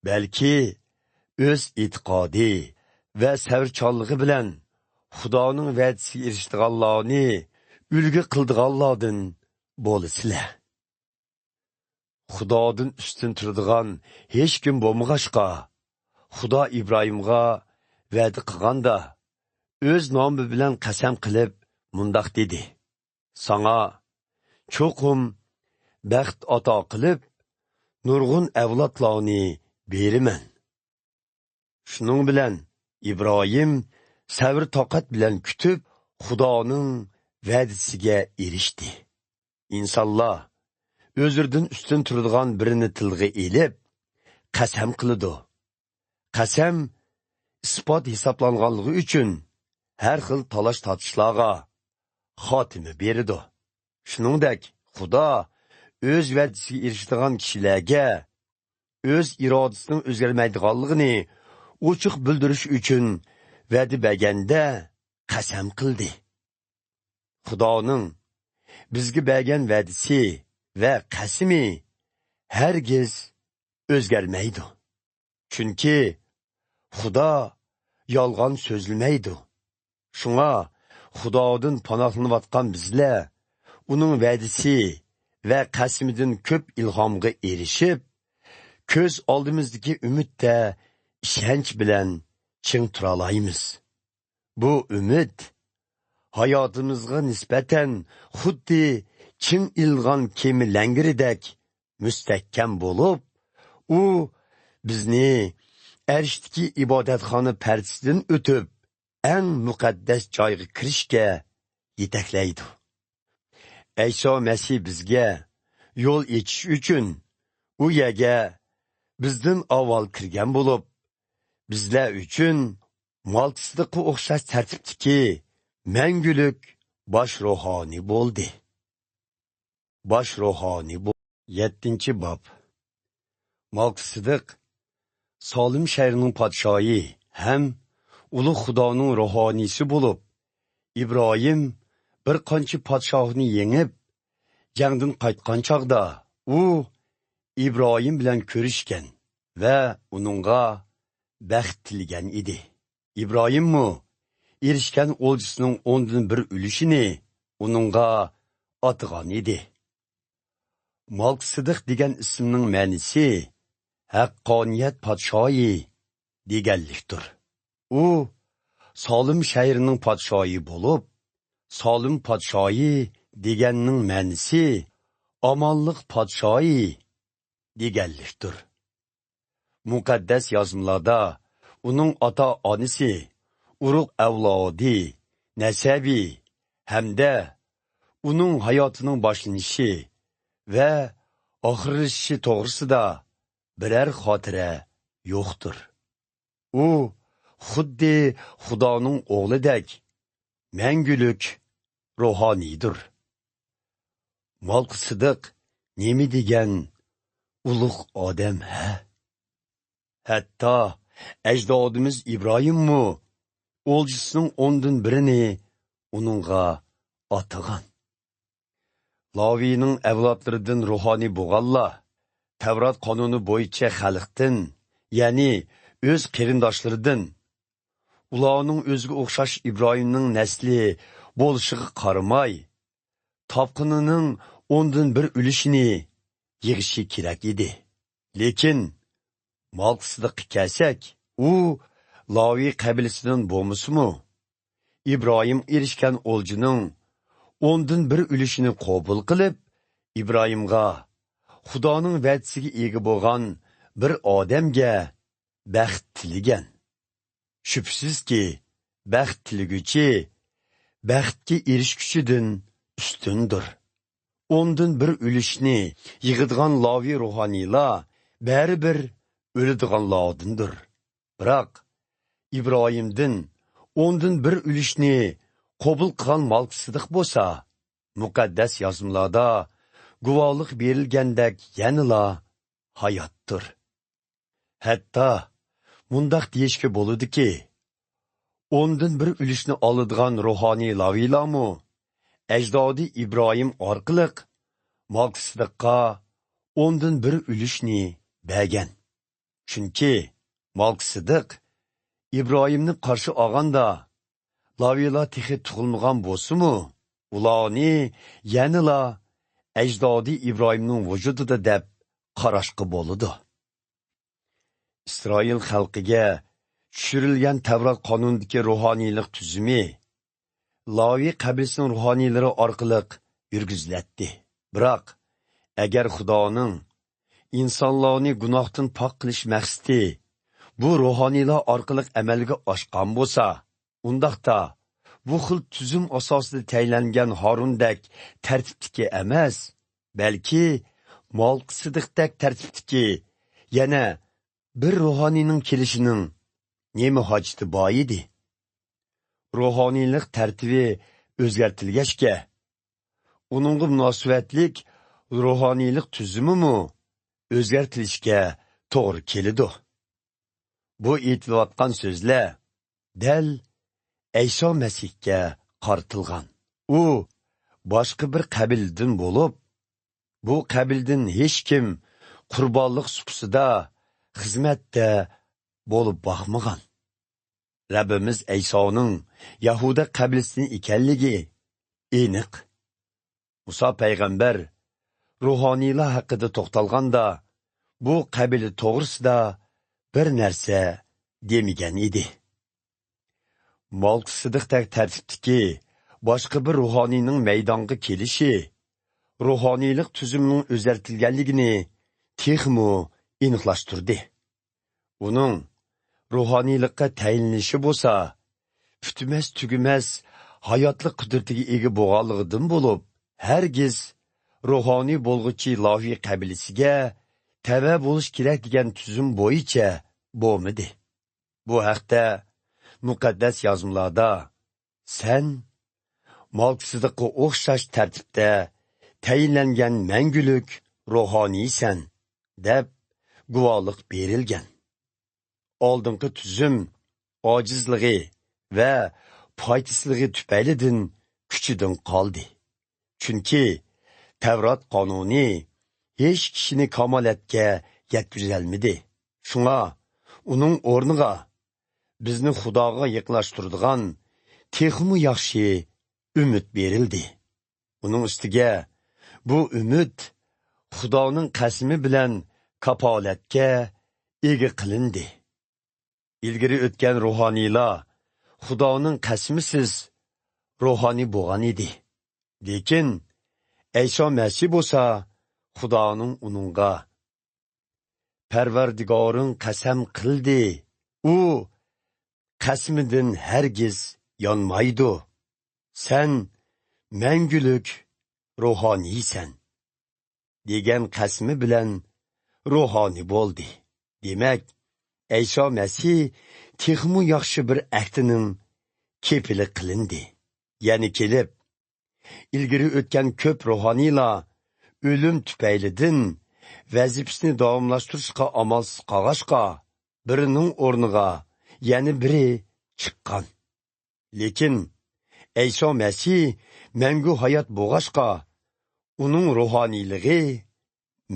بەلكى ئۆز ئېتىقادى ۋە سەۋرچانلىقى بىلەن خۇدانىڭ ۋەدىسىگە ئېرىشىدىغانلارنى ئۈلگە قىلىدىغانلاردىن بولىسىلەر. خۇدادىن ئۈستۈن تۇرىدىغان ھېچكىم بولمىغاچقا، خۇدا ئىبراھىمغا ۋەدە قىلغاندا، ئۆز نامى بىلەن قەسەم قىلىپ مۇنداق دېدى: «ساڭا چوقۇم بەخت ئاتا قىلىپ، نۇرغۇن ئەۋلادلارنى بېرىمەن.» شۇنىڭ بىلەن ئىبراھىم سەۋر-تاقەت بىلەن كۈتۈپ، خۇدانىڭ ۋەدىسىگە ئېرىشتى. ئىنسانلار ئۆزلىرىدىن ئۈستۈن تۇرىدىغان بىرىنى تىلغا ئېلىپ، قەسەم قىلىدۇ. قەسەم ئىسپات ھېسابلانغانلىقى ئۈچۈن، ھەر خىل تالاش-تارتىشلارغا خاتىمە بېرىدۇ. شۇنىڭدەك، خۇدا ئۆز ۋەدىسىگە ئېرىشىدىغان كىشىلەرگە ئۆز ئىرادىسىنىڭ ئۆزگەرمەيدىغانلىقىنى ئوچۇق بىلدۈرۈش ئۈچۈن ۋەدە بەرگەندە، قەسەم قىلدى. خۇدانىڭ بىزگە بەرگەن ۋەدىسى ۋە قەسىمى ھەرگىز ئۆزگەرمەيدۇ. چۈنكى خۇدا يالغان سۆزلىمەيدۇ. شۇڭا خۇدادىن پاناھلىنىۋاتقان بىزلەر ئۇنىڭ ۋەدىسى ۋە قەسىمىدىن كۆپ ئىلھامغا ئېرىشىپ، كۆز ئالدىمىزدىكى ئۈمىدتە ئىشەنچ بىلەن چىڭ تۇرالايمىز. بۇ ئۈمىد ھاياتىمىزغا نىسبەتەن خۇددى چىڭ ئىلغان كېمە لەڭگىرىدەك مۇستەھكەم بولۇپ، ئۇ بىزنى ئەرشتىكى ئىبادەتخانا پەردىسىدىن ئۆتۈپ، ئەڭ مۇقەددەس جايغا كىرىشكە يېتەكلەيدۇ. ئەيسا مەسىھ بىزگە يول ئېچىش ئۈچۈن ئۇ يەرگە بىزدىن ئاۋۋال كىرگەن بولۇپ، بىزلەر ئۈچۈن مالكىسىدىققا ئوخشاش تەرتىپتىكى مەڭگۈلۈك باش روھانىي بولدى. باش روھانىي بو-، يەتتىنچى باب. مالكىسىدىق سالىم شەھىرىنىڭ پادىشاھى ھەم ئۇلۇغ خۇدانىڭ روھانىيسى بولۇپ، ئىبراھىم بىر قانچە پادىشاھنى يېڭىپ، جەڭدىن قايتقان چاغدا، ئۇ ئىبراھىم بىلەن كۆرۈشكەن ۋە ئۇنىڭغا بەخت تىلىگەن ئىدى. ئىبراھىممۇ ئېرىشكەن ئولجىسىنىڭ ئوندىن بىر ئۈلۈشىنى ئۇنىڭغا ئاتىغان ئىدى. مالكىسىدىق دېگەن ئىسىمنىڭ مەنىسى «ھەققانىيەت پادىشاھى» دېگەنلىكتۇر. ئۇ سالىم شەھىرىنىڭ پادىشاھى بولۇپ، سالىم پادىشاھى دېگەننىڭ مەنىسى «ئامانلىق پادىشاھى» دېگەنلىكتۇر. مۇقەددەس يازمىلاردا ئۇنىڭ ئاتا-ئانىسى، ئۇرۇق-ئەۋلادى، نەسەبى ھەمدە ئۇنىڭ ھاياتىنىڭ باشلىنىشى ۋە ئاخىرلىشىشى توغرىسىدا بىرەر خاتىرە يوقتۇر. ئۇ خۇددى خۇدانىڭ ئوغلىدەك مەڭگۈلۈك روھانىيدۇر. مالكىسىدىق نېمە دېگەن ئۇلۇغ ئادەم، ھە؟ ھەتتا ئەجدادىمىز ئىبراھىممۇ ئولجىسىنىڭ ئوندىن بىرىنى ئۇنىڭغا ئاتىغان. لاۋىنىڭ ئەۋلادلىرىدىن روھانىي بولغانلار تەۋرات قانۇنى بويىچە خەلقتىن، يەنى ئۆز قېرىنداشلىرىدىن، ئۇلارنىڭ ئۆزىگە ئوخشاش ئىبراھىمنىڭ نەسلى بولۇشىغا قارىماي، تاپقىنىنىڭ ئوندىن بىر ئۈلۈشىنى يىغىشى كېرەك ئىدى. لېكىن مالكىسىدىققا كەلسەك، ئۇ لاۋى قەبىلىسىدىن بولمىسىمۇ، ئىبراھىم ئېرىشكەن ئولجىنىڭ ئوندىن بىر ئۈلۈشىنى قوبۇل قىلىپ، ئىبراھىمغا خۇدانىڭ ۋەدىسىگە ئىگە بولغان بىر ئادەمگە بەخت تىلىگەن. شۈبھىسىزكى، بەخت تىلىگۈچى بەختكە ئېرىشكۈچىدىن ئۈستۈندۇر. ئوندىن بىر ئۈلۈشنى يىغىدىغان لاۋى روھانىيلار بەرىبىر ئۆلىدىغانلاردىندۇر. بىراق، ئىبراھىمدىن ئوندىن بىر ئۈلۈشنى قوبۇل قىلغان مالكىسىدىق بولسا، مۇقەددەس يازمىلاردا گۇۋاھلىق بېرىلگەندەك يەنىلا ھاياتتۇر. ھەتتا مۇنداق دېيىشكە بولىدۇكى، ئوندىن بىر ئۈلۈشنى ئالىدىغان روھانىي لاۋىلارمۇ ئەجدادى ئىبراھىم ئارقىلىق مالكىسىدىققا ئوندىن بىر ئۈلۈشنى بەرگەن. چۈنكى مالكىسىدىق ئىبراھىمنى قارشى ئالغاندا، لاۋىلار تېخى تۇغۇلمىغان بولسىمۇ، ئۇلارنى يەنىلا ئەجدادى ئىبراھىمنىڭ ۋۇجۇدىدا دەپ قاراشقا بولىدۇ. ئىسرائىل خەلقىگە چۈشۈرۈلگەن تەۋرات قانۇنىدىكى روھانىيلىق تۈزۈمى لاۋى قەبىلىسىنىڭ روھانىيلىرى ئارقىلىق يۈرگۈزۈلەتتى. بىراق، ئەگەر خۇدانىڭ ئىنسانلارنى گۇناھتىن پاك قىلىش مەقسىتى بۇ روھانىيلار ئارقىلىق ئەمەلگە ئاشقان بولسا، ئۇنداقتا بۇ خىل تۈزۈم ئاساسىدا تەيىنلەنگەن ھارۇندەك تەرتىپتىكى ئەمەس، بەلكى مالكىسىدىقتەك تەرتىپتىكى يەنە بىر روھانىينىڭ كېلىشىنىڭ نېمە ھاجىتى بار ئىدى؟ روھانىيلىق تەرتىپى ئۆزگەرتىلگەچكە، ئۇنىڭغا مۇناسىۋەتلىك روھانىيلىق تۈزۈمىمۇ ئۆزگەرتىلىشكە توغرا كېلىدۇ. بۇ ئېيتىلىۋاتقان سۆزلەر دەل ئەيسا مەسىھكە قارىتىلغان. ئۇ باشقا بىر قەبىلىدىن بولۇپ، بۇ قەبىلىدىن ھېچكىم قۇربانلىق سۇپىسىدا خىزمەتتە بولۇپ باقمىغان. رەببىمىز ئەيسانىڭ يەھۇدا قەبىلىسىدىن ئىكەنلىكى ئېنىق. مۇسا پەيغەمبەر روھانىيلار ھەققىدە توختالغاندا، بۇ قەبىلە توغرىسىدا بىر نەرسە دېمىگەن ئىدى. مالكىسىدىقتەك تەرتىپتىكى باشقا بىر روھانىينىڭ مەيدانغا كېلىشى روھانىيلىق تۈزۈمىنىڭ ئۆزگەرتىلگەنلىكىنى تېخىمۇ ئېنىقلاشتۇردى. ئۇنىڭ روھانىيلىققا تەيىنلىنىشى بولسا، پۈتمەس-تۈگىمەس ھاياتلىق قۇدرىتىگە ئىگە بولغانلىقىدىن بولۇپ، ھەرگىز روھانىي بولغۇچى لاۋىي قەبىلىسىگە تەۋە بولۇش كېرەك دېگەن تۈزۈم بويىچە بولمىدى. بۇ ھەقتە مۇقەددەس يازمىلاردا، «سەن مالكىسىدىققا ئوخشاش تەرتىپتە تەيىنلەنگەن مەڭگۈلۈك روھانىيسەن» دەپ گۇۋاھلىق بېرىلگەن. ئالدىنقى تۈزۈم ئاجىزلىقى ۋە پايدىسىزلىقى تۈپەيلىدىن كۈچىدىن قالدى. چۈنكى تەۋرات قانۇنى ھېچ كىشىنى كامالەتكە يەتكۈزەلمىدى. شۇڭا ئۇنىڭ ئورنىغا بىزنى خۇداغا يېقىنلاشتۇرىدىغان تېخىمۇ ياخشى ئۈمىد بېرىلدى. ئۇنىڭ ئۈستىگە بۇ ئۈمىد خۇدانىڭ قەسىمى بىلەن كاپالەتكە ئىگە قىلىندى. ئىلگىرى ئۆتكەن روھانىيلار خۇدانىڭ قەسىمىسىز روھانىي بولغان ئىدى. لېكىن ئەيسا مەسىھ بولسا خۇدانىڭ ئۇنىڭغا، «پەرۋەردىگارىڭ قەسەم قىلدى، ئۇ قەسىمىدىن ھەرگىز يانمايدۇ. سەن مەڭگۈلۈك روھانىيسەن» دېگەن قەسىمى بىلەن روھانىي بولدى. دېمەك، ئەيسا مەسىھ تېخىمۇ ياخشى بىر ئەھدىنىڭ كېپىلى قىلىندى. يەنە كېلىپ، ئىلگىرى ئۆتكەن كۆپ روھانىيلار ئۆلۈم تۈپەيلىدىن ۋەزىپىسىنى داۋاملاشتۇرۇشقا ئامالسىز قالغاچقا، بىرىنىڭ ئورنىغا يەنە بىرى چىققان. لېكىن ئەيسا مەسىھ مەڭگۈ ھايات بولغاچقا، ئۇنىڭ روھانىيلىقى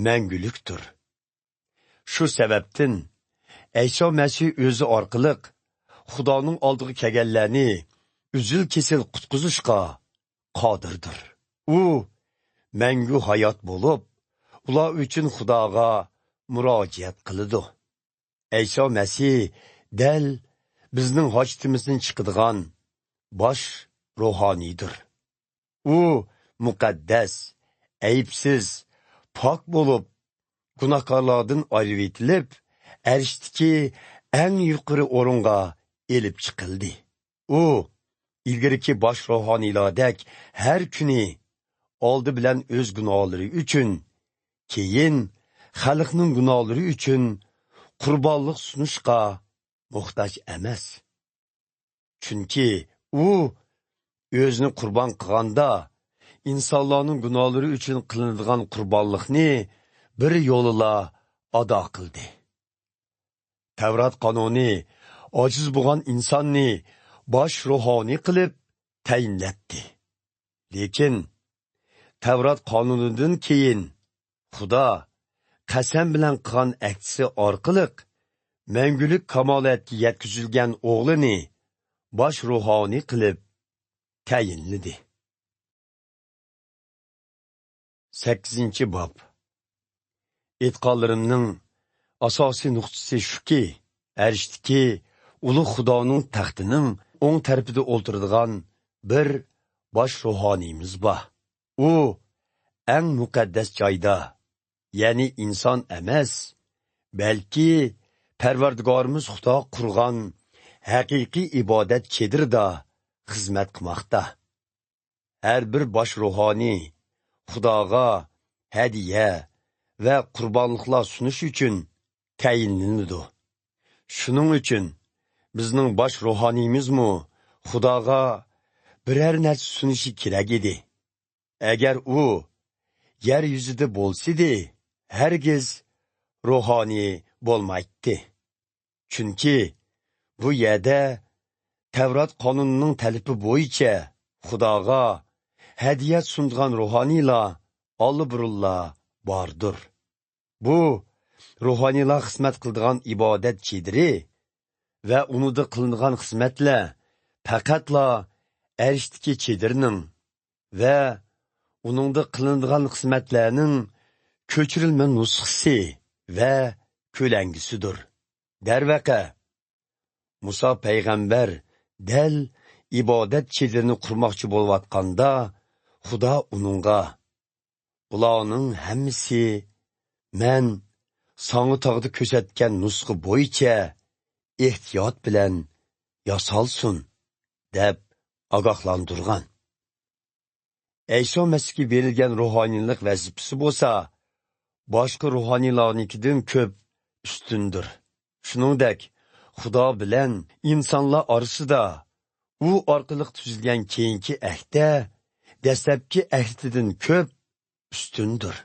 مەڭگۈلۈكتۇر. شۇ سەۋەبتىن، ئەيسا مەسىھ ئۆزى ئارقىلىق خۇدانىڭ ئالدىغا كەلگەنلەرنى ئۈزۈل-كېسىل قۇتقۇزۇشقا قادىردۇر. ئۇ مەڭگۈ ھايات بولۇپ، ئۇلار ئۈچۈن خۇداغا مۇراجىئەت قىلىدۇ. ئەيسا مەسىھ دەل بىزنىڭ ھاجىتىمىزدىن چىقىدىغان باش روھانىيدۇر. ئۇ مۇقەددەس، ئەيىبسىز، پاك بولۇپ، گۇناھكارلاردىن ئايرىۋېتىلىپ، ئەرشتىكى ئەڭ يۇقىرى ئورۇنغا ئېلىپ چىقىلدى. ئۇ ئىلگىرىكى باش روھانىيلاردەك ھەر كۈنى ئالدى بىلەن ئۆز گۇناھلىرى ئۈچۈن، كېيىن خەلقنىڭ گۇناھلىرى ئۈچۈن قۇربانلىق سۇنۇشقا موھتاج ئەمەس. چۈنكى ئۇ ئۆزىنى قۇربان قىلغاندا، ئىنسانلارنىڭ گۇناھلىرى ئۈچۈن قىلىنىدىغان قۇربانلىقنى بىر يولىلا ئادا قىلدى. تەۋرات قانۇنى ئاجىز بولغان ئىنساننى باش روھانىي قىلىپ تەيىنلەتتى. لېكىن تەۋرات قانۇنىدىن كېيىن خۇدا قەسەم بىلەن قىلغان ئەھدىسى ئارقىلىق مەڭگۈلۈك كامالەتكە يەتكۈزۈلگەن ئوغلىنى باش روھانىي قىلىپ تەيىنلىدى. سەككىزىنچى باب. ئېيتقانلىرىمنىڭ ئاساسىي نۇقتىسى شۇكى، ئەرشتىكى ئۇلۇغ خۇدانىڭ تەختىنىڭ ئوڭ تەرىپىدە ئولتۇرىدىغان بىر باش روھانىيىمىز بار. ئۇ ئەڭ مۇقەددەس جايدا، يەنى ئىنسان ئەمەس، بەلكى پەرۋەردىگارىمىز خۇدا قۇرغان ھەقىقىي ئىبادەت چېدىرىدا خىزمەت قىلماقتا. ھەر بىر باش روھانىي خۇداغا ھەدىيە ۋە قۇربانلىقلار سۇنۇش ئۈچۈن تەيىنلىنىدۇ. شۇنىڭ ئۈچۈن بىزنىڭ باش روھانىيىمىزمۇ خۇداغا بىرەر نەرسە سۇنۇشى كېرەك ئىدى. ئەگەر ئۇ يەر يۈزىدە بولسىدى، ھەرگىز روھانىي بولمايتتى. چۈنكى بۇ يەردە تەۋرات قانۇنىنىڭ تەلىپى بويىچە خۇداغا ھەدىيە سۇنىدىغان روھانىيلار ئاللىبۇرۇنلا باردۇر. بۇ روھانىيلار خىزمەت قىلىدىغان ئىبادەت چېدىرى ۋە ئۇنىڭدا قىلىنىدىغان خىزمەتلەر پەقەتلا ئەرشتىكى چېدىرنىڭ ۋە ئۇنىڭدا قىلىنىدىغان خىزمەتلەرنىڭ كۆچۈرۈلمە نۇسخىسى ۋە كۆلەڭگىسىدۇر. دەرۋەقە، مۇسا پەيغەمبەر دەل ئىبادەت چېدىرىنى قۇرماقچى بولۇۋاتقاندا، خۇدا ئۇنىڭغا، «بۇلارنىڭ ھەممىسى مەن ساڭا تاغدا كۆرسەتكەن نۇسخا بويىچە ئېھتىيات بىلەن ياسالسۇن» دەپ ئاگاھلاندۇرغان. ئەيسا مەسىھكە بېرىلگەن روھانىيلىق ۋەزىپىسى بولسا باشقا روھانىيلارنىڭكىدىن كۆپ ئۈستۈندۇر. شۇنىڭدەك، خۇدا بىلەن ئىنسانلار ئارىسىدا ئۇ ئارقىلىق تۈزۈلگەن كېيىنكى ئەھدە دەسلەپكى ئەھدىدىن كۆپ ئۈستۈندۇر.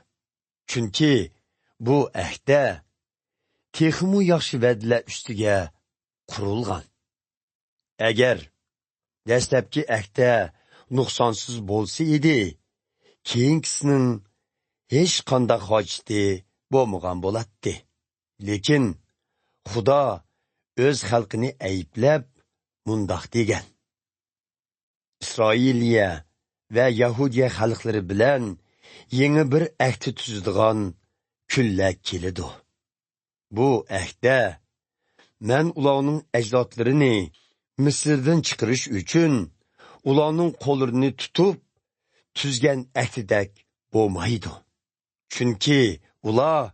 چۈنكى بۇ ئەھدە تېخىمۇ ياخشى ۋەدىلەر ئۈستىگە قۇرۇلغان. ئەگەر دەسلەپكى ئەھدە نۇقسانسىز بولسا ئىدى، كېيىنكىسىنىڭ ھېچقانداق ھاجىتى بولمىغان بولاتتى. لېكىن خۇدا ئۆز خەلقىنى ئەيىبلەپ مۇنداق دېگەن: «ئىسرائىلىيە ۋە يەھۇدىيە خەلقلىرى بىلەن يېڭى بىر ئەھدە تۈزىدىغان كۈنلەر كېلىدۇ. بۇ ئەھدە مەن ئۇلارنىڭ ئەجدادلىرىنى مىسىردىن چىقىرىش ئۈچۈن ئۇلارنىڭ قوللىرىنى تۇتۇپ تۈزگەن ئەھدىدەك بولمايدۇ. چۈنكى ئۇلار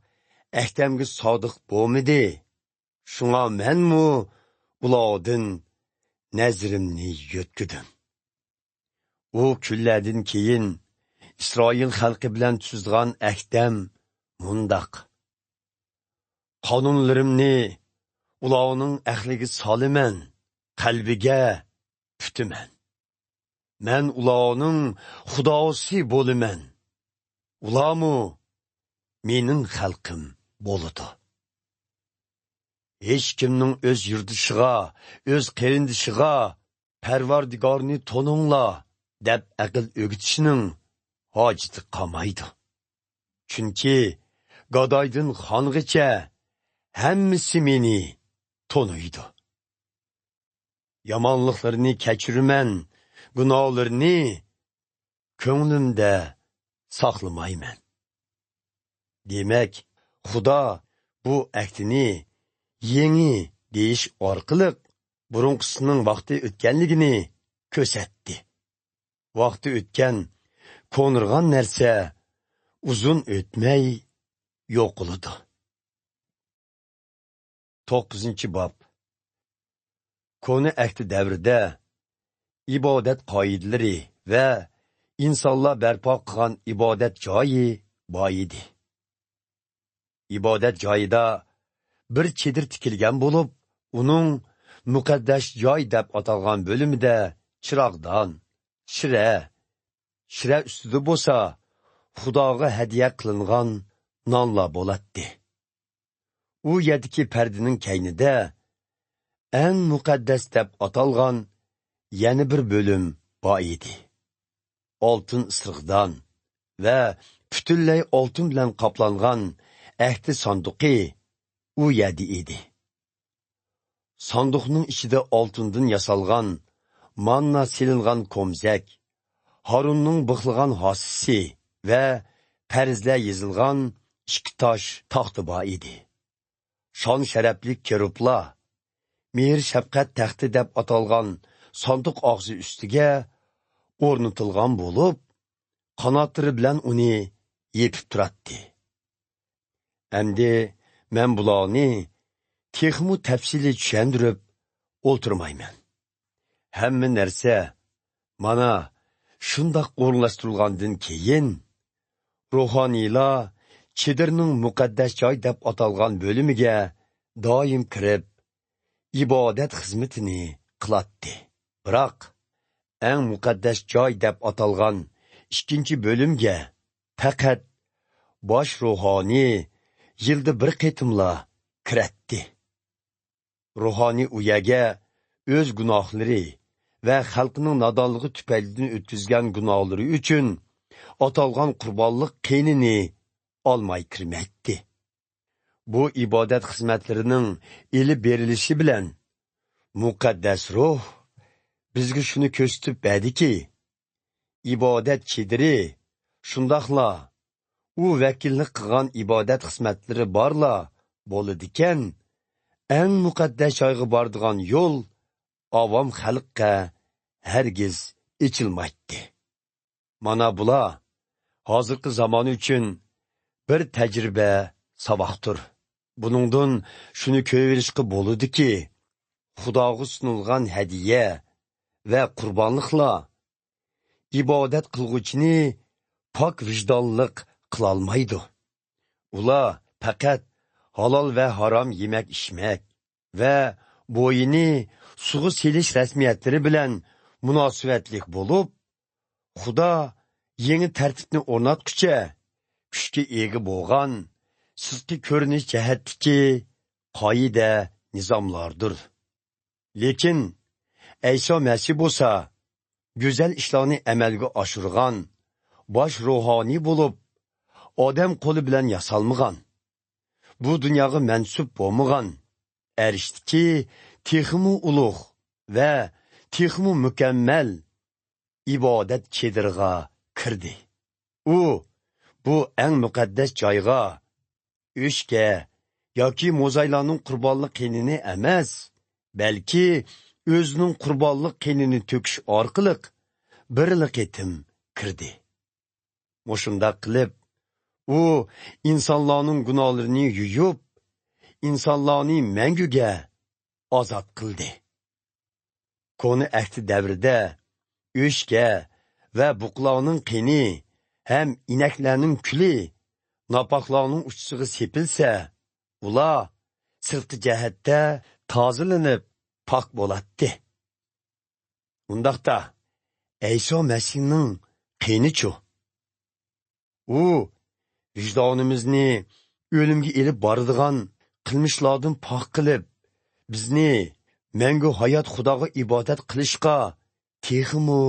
ئەھدەمگە سادىق بولمىدى. شۇڭا مەنمۇ ئۇلاردىن نەزىرىمنى يۆتكىدىم.» ئۇ كۈنلەردىن كېيىن ئىسرائىل خەلقى بىلەن تۈزىدىغان ئەھدەم مۇنداق: «قانۇنلىرىمنى ئۇلارنىڭ ئەقلىگە سالىمەن، قەلبىگە پۈتىمەن. مەن ئۇلارنىڭ خۇداسى بولىمەن، ئۇلارمۇ مېنىڭ خەلقىم بولىدۇ. ھېچكىمنىڭ ئۆز يۇرتدىشىغا، ئۆز قېرىندىشىغا، پەرۋەردىگارنى تونۇڭلار دەپ ئەقىل ئۆگىتىشنىڭ ھاجىتى قالمايدۇ. چۈنكى گادايدىن خانغىچە ھەممىسى مېنى تونۇيدۇ. يامانلىقلىرىنى كەچۈرىمەن، گۇناھلىرىنى كۆڭلۈمدە ساقلىمايمەن. دېمەك، خۇدا بۇ ئەھدىنى يېڭى دېيىش ئارقىلىق بۇرۇنقىسىنىڭ ۋاقتى ئۆتكەنلىكىنى كۆرسەتتى. ۋاقتى ئۆتكەن، كونىرىغان نەرسە ئۇزۇن ئۆتمەي يوقىلىدۇ. توققۇزىنچى باب. كونا ئەھدى دەۋرىدە ئىبادەت قائىدىلىرى ۋە ئىنسانلار بەرپا قىلغان ئىبادەت جايى بار ئىدى. ئىبادەت جايىدا بىر چېدىر تىكىلگەن بولۇپ، ئۇنىڭ مۇقەددەس جاي دەپ ئاتالغان بۆلۈمىدە چىراغدان، شىرە، شىرە ئۈستىدە بولسا خۇداغا ھەدىيە قىلىنغان نانلار بولاتتى. ئۇ يەردىكى پەردىنىڭ كەينىدە ئەڭ مۇقەددەس دەپ ئاتالغان يەنە بىر بۆلۈم بار ئىدى. ئالتۇن ئىسرىقدان ۋە پۈتۈنلەي ئالتۇن بىلەن قاپلانغان ئەھدى ساندۇقى ئۇ يەردە ئىدى. ساندۇقنىڭ ئىچىدە ئالتۇندىن ياسالغان ماننا سېلىنغان كومزەك، ھارۇننىڭ بىخلىغان ھاسىسى ۋە پەرزلەر يېزىلغان ئىككى تاش تاختا بار ئىدى. شان-شەرەپلىك كېرۇبلار مېھىر-شەپقەت تەختى دەپ ئاتالغان ساندۇق ئاغزى ئۈستىگە ئورنىتىلغان بولۇپ، قاناتلىرى بىلەن ئۇنى يېپىپ تۇراتتى. ئەمدى مەن بۇلارنى تېخىمۇ تەپسىلىي چۈشەندۈرۈپ ئولتۇرمايمەن. ھەممە نەرسە مانا شۇنداق ئورۇنلاشتۇرۇلغاندىن كېيىن، روھانىيلار چېدىرنىڭ مۇقەددەس جاي دەپ ئاتالغان بۆلۈمىگە دائىم كىرىپ، ئىبادەت خىزمىتىنى قىلاتتى. بىراق، ئەڭ مۇقەددەس جاي دەپ ئاتالغان ئىككىنچى بۆلۈمگە پەقەت باش روھانىي يىلدا بىر قېتىملا كىرەتتى. روھانىي ئۇ يەرگە ئۆز گۇناھلىرى ۋە خەلقنىڭ نادانلىقى تۈپەيلىدىن ئۆتكۈزگەن گۇناھلىرى ئۈچۈن ئاتالغان قۇربانلىق قېنىنى ئالماي كىرمەيتتى. بۇ ئىبادەت خىزمەتلىرىنىڭ ئېلىپ بېرىلىشى بىلەن، مۇقەددەس روھ بىزگە شۇنى كۆرسىتىپ بەردىكى، ئىبادەت چېدىرى، شۇنداقلا ئۇ ۋەكىللىك قىلغان ئىبادەت خىزمەتلىرى بارلا بولىدىكەن، ئەڭ مۇقەددەس جايغا بارىدىغان يول ئاۋام خەلققە ھەرگىز ئېچىلمايتتى. مانا بۇلار ھازىرقى زامان ئۈچۈن بىر تەجرىبە ساۋاقتۇر. بۇنىڭدىن شۇنى كۆرۈۋېلىشقا بولىدۇكى، خۇداغا سۇنۇلغان ھەدىيە ۋە قۇربانلىقلار ئىبادەت قىلغۇچىنى پاك ۋىجدانلىق قىلالمايدۇ. ئۇلار پەقەت ھالال ۋە ھارام يېمەك-ئىچمەك ۋە بويىنى سۇغا سېلىش رەسمىيەتلىرى بىلەن مۇناسىۋەتلىك بولۇپ، خۇدا يېڭى تەرتىپنى ئورناتقۇچە كۈچكە ئىگە بولغان سىرتقى كۆرۈنۈش جەھەتتىكى قائىدە-نىزاملاردۇر. لېكىن ئەيسا مەسىھ بولسا گۈزەل ئىشلارنى ئەمەلگە ئاشۇرغان باش روھانىي بولۇپ، ئادەم قولى بىلەن ياسالمىغان، بۇ دۇنياغا مەنسۇپ بولمىغان، ئەرشتىكى تېخىمۇ ئۇلۇغ ۋە تېخىمۇ مۇكەممەل ئىبادەت چېدىرىغا كىردى. ئۇ بۇ ئەڭ مۇقەددەس جايغا ئۆچكە ياكى موزايلارنىڭ قۇربانلىق قېنىنى ئەمەس، بەلكى ئۆزىنىڭ قۇربانلىق قېنىنى تۆكۈش ئارقىلىق بىرلا قېتىم كىردى. مۇشۇنداق قىلىپ، ئۇ ئىنسانلارنىڭ گۇناھلىرىنى يۇيۇپ، ئىنسانلارنى مەڭگۈگە ئازاد قىلدى. كونا ئەھدى دەۋرىدە ئۆچكە ۋە بۇقىلارنىڭ قېنى ھەم ئىنەكلەرنىڭ كۈلى ناپاقلارنىڭ ئۇچىسىغا سېپىلسە، ئۇلار سىرتقى جەھەتتە تازىلىنىپ پاك بولاتتى. ئۇنداقتا، ئەيسا مەسىھنىڭ قېنىچۇ؟ ئۇ ۋىجدانىمىزنى ئۆلۈمگە ئېلىپ بارىدىغان قىلمىشلاردىن پاك قىلىپ، بىزنى مەڭگۈ ھايات خۇداغا ئىبادەت قىلىشقا تېخىمۇ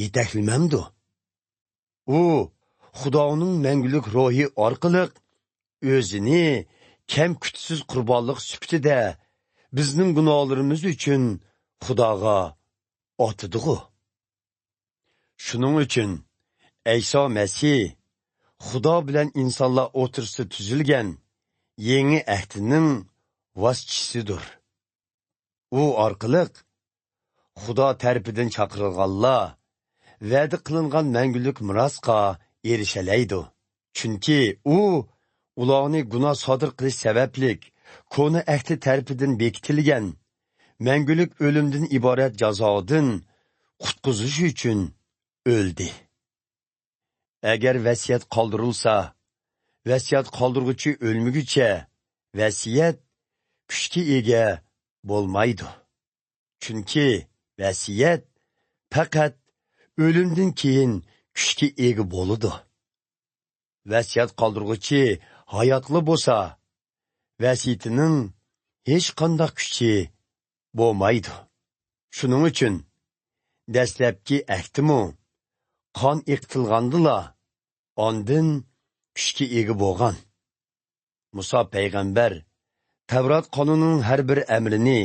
يېتەكلىمەمدۇ؟ ئۇ خۇدانىڭ مەڭگۈلۈك روھى ئارقىلىق ئۆزىنى كەم-كۈتسىز قۇربانلىق سۈپىتىدە بىزنىڭ گۇناھلىرىمىز ئۈچۈن خۇداغا ئاتىدىغۇ؟ شۇنىڭ ئۈچۈن ئەيسا مەسىھ خۇدا بىلەن ئىنسانلار ئوتتۇرىسىدا تۈزۈلگەن يېڭى ئەھدىنىڭ ۋاسىتىچىسىدۇر. ئۇ ئارقىلىق خۇدا تەرىپىدىن چاقىرىلغانلار ۋەدە قىلىنغان مەڭگۈلۈك مىراسقا ئېرىشەلەيدۇ. چۈنكى ئۇ ئۇلارنى گۇناھ سادىر قىلىش سەۋەبلىك كونا ئەھدى تەرىپىدىن بېكىتىلگەن مەڭگۈلۈك ئۆلۈمدىن ئىبارەت جازادىن قۇتقۇزۇش ئۈچۈن ئۆلدى. ئەگەر ۋەسىيەت قالدۇرۇلسا، ۋەسىيەت قالدۇرغۇچى ئۆلمىگۈچە ۋەسىيەت كۈچكە ئىگە بولمايدۇ. چۈنكى ۋەسىيەت پەقەت ئۆلۈمدىن كېيىن كۈچكە ئىگە بولىدۇ. ۋەسىيەت قالدۇرغۇچى ھاياتلا بولسا، ۋەسىيىتىنىڭ ھېچقانداق كۈچى بولمايدۇ. شۇنىڭ ئۈچۈن دەسلەپكى ئەھدىمۇ قان ئېقىتىلغاندىلا ئاندىن كۈچكە ئىگە بولغان. مۇسا پەيغەمبەر تەۋرات قانۇنىنىڭ ھەر بىر ئەمرىنى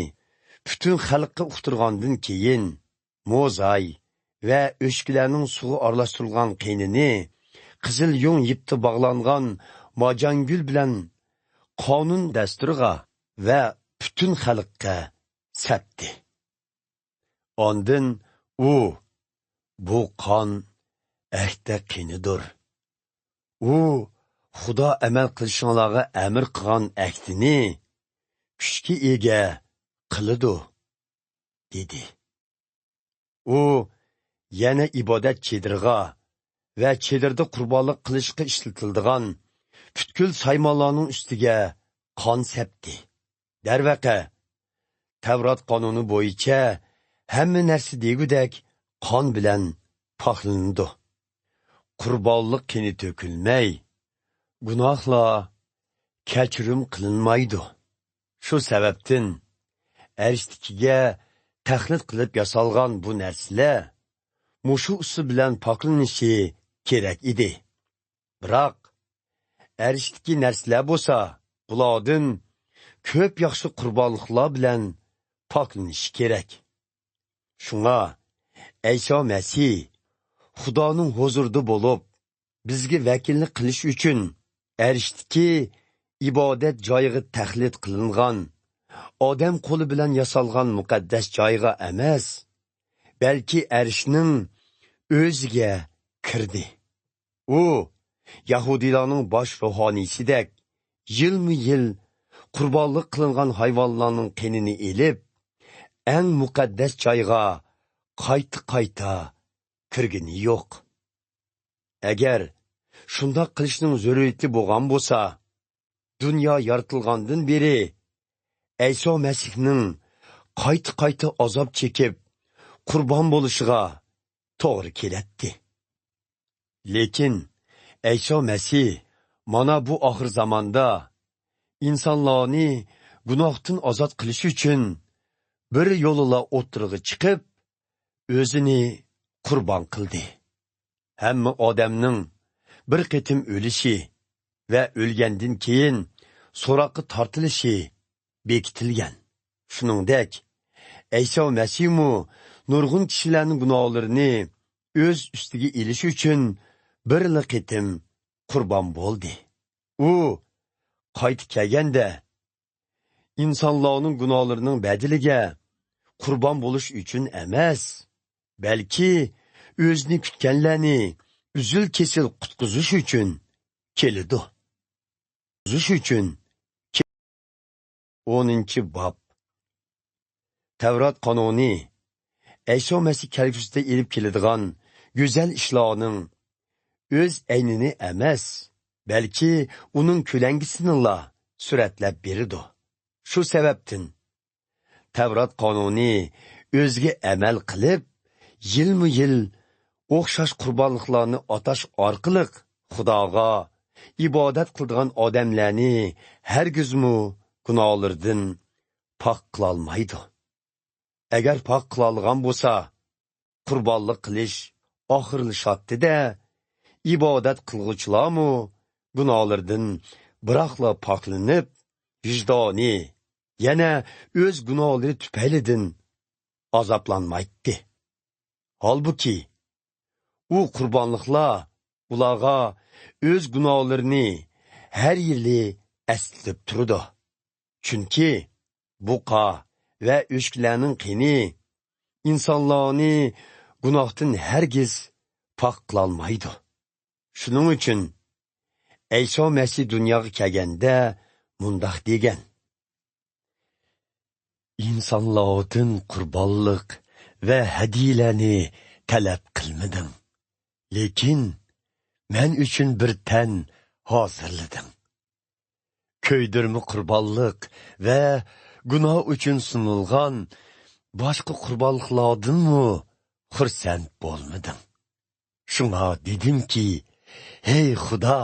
پۈتۈن خەلققە ئۇقتۇرغاندىن كېيىن، موزاي ۋە ئۆچكىلەرنىڭ سۇغا ئارىلاشتۇرۇلغان قېنىنى قىزىل يۇڭ يىپتا باغلانغان ماجانگۈل بىلەن قانۇن دەستۇرىغا ۋە پۈتۈن خەلققە سەپتى. ئاندىن ئۇ، «بۇ قان ئەھدە قېنىدۇر. ئۇ خۇدا ئەمەل قىلىشىڭلارغا ئەمىر قىلغان ئەھدىنى كۈچكە ئىگە قىلىدۇ» دېدى. ئۇ يەنە ئىبادەت چېدىرىغا ۋە چېدىردا قۇربانلىق قىلىشقا ئىشلىتىلىدىغان پۈتكۈل سايمانلارنىڭ ئۈستىگە قان سەپتى. دەرۋەقە، تەۋرات قانۇنى بويىچە ھەممە نەرسە دېگۈدەك قان بىلەن پاكلىنىدۇ. قۇربانلىق قېنى تۆكۈلمەي، گۇناھلار كەچۈرۈم قىلىنمايدۇ. شۇ سەۋەبتىن ئەرشتىكىگە تەخلىت قىلىپ ياسالغان بۇ نەرسىلەر مۇشۇ ئۇسۇل بىلەن پاكلىنىشى كېرەك ئىدى. بىراق، ئەرشتىكى نەرسىلەر بولسا بۇلاردىن كۆپ ياخشى قۇربانلىقلار بىلەن پاكلىنىشى كېرەك. شۇڭا ئەيسا مەسىھ خۇدانىڭ ھۇزۇرىدا بولۇپ، بىزگە ۋەكىللىك قىلىش ئۈچۈن ئەرشتىكى ئىبادەت جايىغا تەخلىت قىلىنغان، ئادەم قولى بىلەن ياسالغان مۇقەددەس جايغا ئەمەس، بەلكى ئەرشنىڭ ئۆزىگە كىردى. ئۇ يەھۇدىيلارنىڭ باش روھانىيسىدەك يىلمۇ يىل قۇربانلىق قىلىنغان ھايۋانلارنىڭ قېنىنى ئېلىپ، ئەڭ مۇقەددەس جايغا قايتا-قايتا كىرگىنى يوق. ئەگەر شۇنداق قىلىشنىڭ زۆرۈرىيىتى بولغان بولسا، دۇنيا يارىتىلغاندىن بېرى ئەيسا مەسىھنىڭ قايتا-قايتا ئازاب چېكىپ، قۇربان بولۇشىغا توغرا كېلەتتى. لېكىن ئەيسا مەسىھ مانا بۇ ئاخىر زاماندا ئىنسانلارنى گۇناھتىن ئازاد قىلىش ئۈچۈن بىر يولىلا ئوتتۇرىغا چىقىپ، ئۆزىنى قۇربان قىلدى. ھەممە ئادەمنىڭ بىر قېتىم ئۆلۈشى ۋە ئۆلگەندىن كېيىن سوراققا تارتىلىشى بېكىتىلگەن. شۇنىڭدەك، ئەيسا مەسىھمۇ نۇرغۇن كىشىلەرنىڭ گۇناھلىرىنى ئۆز ئۈستىگە ئېلىش ئۈچۈن بىرلا قېتىم قۇربان بولدى. ئۇ قايتا كەلگەندە، ئىنسانلارنىڭ گۇناھلىرىنىڭ بەدىلىگە قۇربان بولۇش ئۈچۈن ئەمەس، بەلكى ئۆزىنى كۈتكەنلەرنى ئۈزۈل-كېسىل قۇتقۇزۇش ئۈچۈن كېلىدۇ. قۇتقۇزۇش ئۈچۈن كېلىدۇ. ئونىنچى باب. تەۋرات قانۇنى ئەيسا مەسىھ كەلگۈسىدە ئېلىپ كېلىدىغان گۈزەل ئىشلارنىڭ ئۆز ئەينىنى ئەمەس، بەلكى ئۇنىڭ كۆلەڭگىسىنىلا سۈرەتلەپ بېرىدۇ. شۇ سەۋەبتىن تەۋرات قانۇنى ئۆزىگە ئەمەل قىلىپ، يىلمۇ يىل ئوخشاش قۇربانلىقلارنى ئاتاش ئارقىلىق خۇداغا ئىبادەت قىلىدىغان ئادەملەرنى ھەرگىزمۇ گۇناھلىرىدىن پاك قىلالمايدۇ. ئەگەر پاك قىلالىغان بولسا، قۇربانلىق قىلىش ئاخىرلىشاتتى-دە، ئىبادەت قىلغۇچىلارمۇ گۇناھلىرىدىن بىراقلا پاكلىنىپ، ۋىجدانى يەنە ئۆز گۇناھلىرى تۈپەيلىدىن ئازابلانمايتتى. ھالبۇكى، ئۇ قۇربانلىقلار ئۇلارغا ئۆز گۇناھلىرىنى ھەر يىلى ئەسلىتىپ تۇرىدۇ. چۈنكى بۇقا ۋە ئۆچكىلەرنىڭ قېنى ئىنسانلارنى گۇناھتىن ھەرگىز پاك قىلالمايدۇ. شۇنىڭ ئۈچۈن ئەيسا مەسىھ دۇنياغا كەلگەندە مۇنداق دېگەن: «ئىنسانلاردىن قۇربانلىق ۋە ھەدىيىلەرنى تەلەپ قىلمىدىڭ، لېكىن مەن ئۈچۈن بىر تەن ھازىرلىدىڭ. كۆيدۈرمە قۇربانلىق ۋە گۇناھ ئۈچۈن سۇنۇلغان باشقا قۇربانلىقلاردىنمۇ خۇرسەن بولمىدىڭ. شۇڭا دېدىمكى، ھەي خۇدا،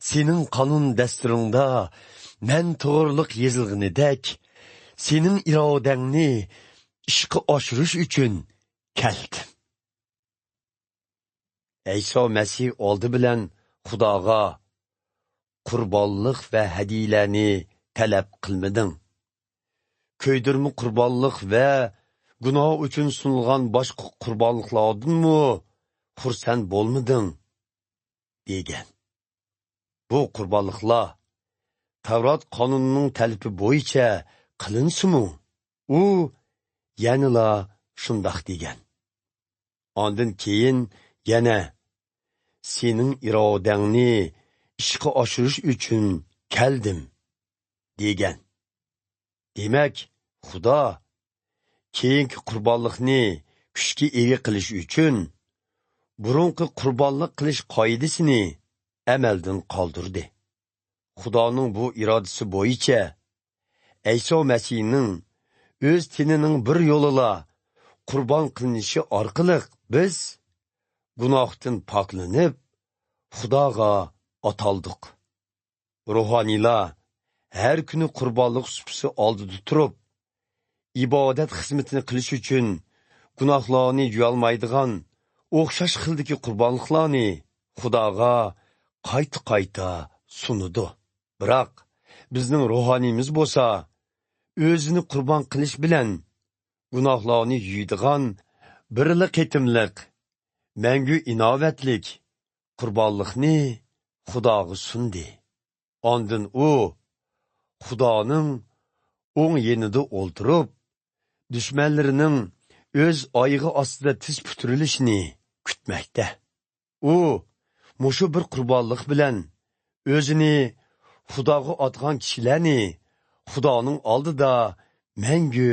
سېنىڭ قانۇن دەستۇرۇڭدا مەن توغرۇلۇق يېزىلغىنىدەك، سېنىڭ ئىرادەڭنى ئىشقا ئاشۇرۇش ئۈچۈن كەلدىم.» ئەيسا مەسىھ ئالدى بىلەن خۇداغا: «قۇربانلىق ۋە ھەدىيىلەرنى تەلەپ قىلمىدىڭ. كۆيدۈرمە قۇربانلىق ۋە گۇناھ ئۈچۈن سۇنۇلغان باشقا قۇربانلىقلاردىنمۇ خۇرسەن بولمىدىڭ» دېگەن. بۇ قۇربانلىقلار تەۋرات قانۇنىنىڭ تەلىپى بويىچە قىلىنسىمۇ، ئۇ يەنىلا شۇنداق دېگەن. ئاندىن كېيىن يەنە: «سېنىڭ ئىرادەڭنى ئىشقا ئاشۇرۇش ئۈچۈن كەلدىم» دېگەن. دېمەك، خۇدا كېيىنكى قۇربانلىقنى كۈچكە ئىگە قىلىش ئۈچۈن بۇرۇنقى قۇربانلىق قىلىش قائىدىسىنى ئەمەلدىن قالدۇردى. خۇدانىڭ بۇ ئىرادىسى بويىچە ئەيسا مەسىھنىڭ ئۆز تېنىنىڭ بىر يولىلا قۇربان قىلىنىشى ئارقىلىق بىز گۇناھتىن پاكلىنىپ، خۇداغا ئاتالدۇق. روھانىيلار ھەر كۈنى قۇربانلىق سۇپىسى ئالدىدا تۇرۇپ، ئىبادەت خىزمىتىنى قىلىش ئۈچۈن گۇناھلارنى يۇيالمايدىغان ئوخشاش خىلدىكى قۇربانلىقلارنى خۇداغا قايتا-قايتا سۇنىدۇ. بىراق، بىزنىڭ روھانىيىمىز بولسا ئۆزىنى قۇربان قىلىش بىلەن گۇناھلارنى يۇيىدىغان بىرلا قېتىملىق، مەڭگۈ ئىناۋەتلىك قۇربانلىقنى خۇداغا سۇندى. ئاندىن ئۇ خۇدانىڭ ئوڭ يېنىدا ئولتۇرۇپ، دۈشمەنلىرىنىڭ ئۆز ئايىغى ئاستىدا تىز پۈتتۈرۈلۈشىنى كۈتمەكتە. ئۇ مۇشۇ بىر قۇربانلىق بىلەن ئۆزىنى خۇداغا ئاتىغان كىشىلەرنى خۇدانىڭ ئالدىدا مەڭگۈ